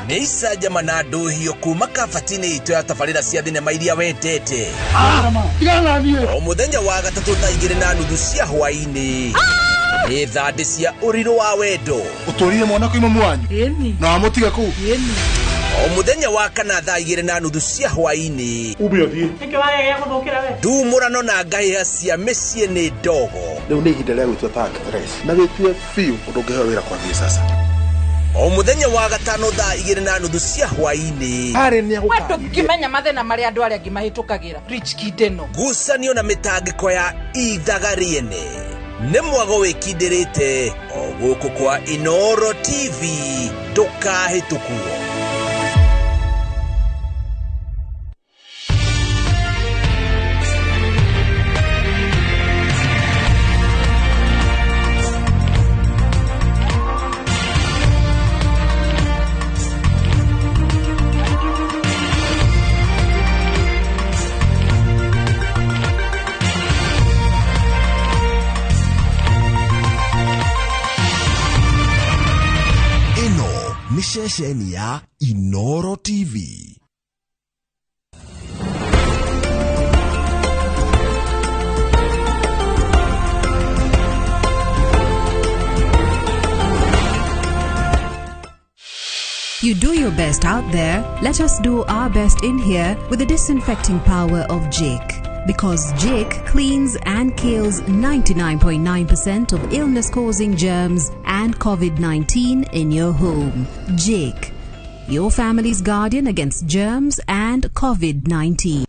Nĩ icanjama na ndũhio kuma kabati-inĩ itũ ya tabarĩra cia thinema iria wendete o mũthenya wa gatatũ thaa 2:30 cia hwaĩ-inĩ. Nĩ thandĩ cia ũrirũ wa wendo.
Ũtũrire mwana kuima mwanyu na wamũtiga kũu.
O mũthenya wa kana thaa 2:30 cia hwaĩ-inĩ.
Ume ũthiĩ.
Ndumũrano na ngahĩha cia mĩciĩ nĩ ndogo.
Rĩu nĩ ihinda rĩa gwĩtua ta actress na wĩtue biũ ũndũ ũngĩheo wĩra kwambia sasa.
O mũthenya wa gatano thaa 2:30 cia hwaĩ-inĩ.
We ndũngĩmenya mathĩna marĩa andũ arĩa angĩ mahĩtũkagĩra. Rich Kid ĩno.
Ngucanio na mĩtangĩko ya ithaga rĩene nĩ mwago wĩkindĩrĩte o gũkũ kwa Inoro TV, ndũkahĩtũkwo.
Ĩno nĩ ceceni ya Inoro TV.
You do your best out there, let us do our best in here with the disinfecting power of Jake. Because Jake cleans and kills 99.9% of illness-causing germs and COVID-19 in your home. Jake, your family's guardian against germs and COVID-19.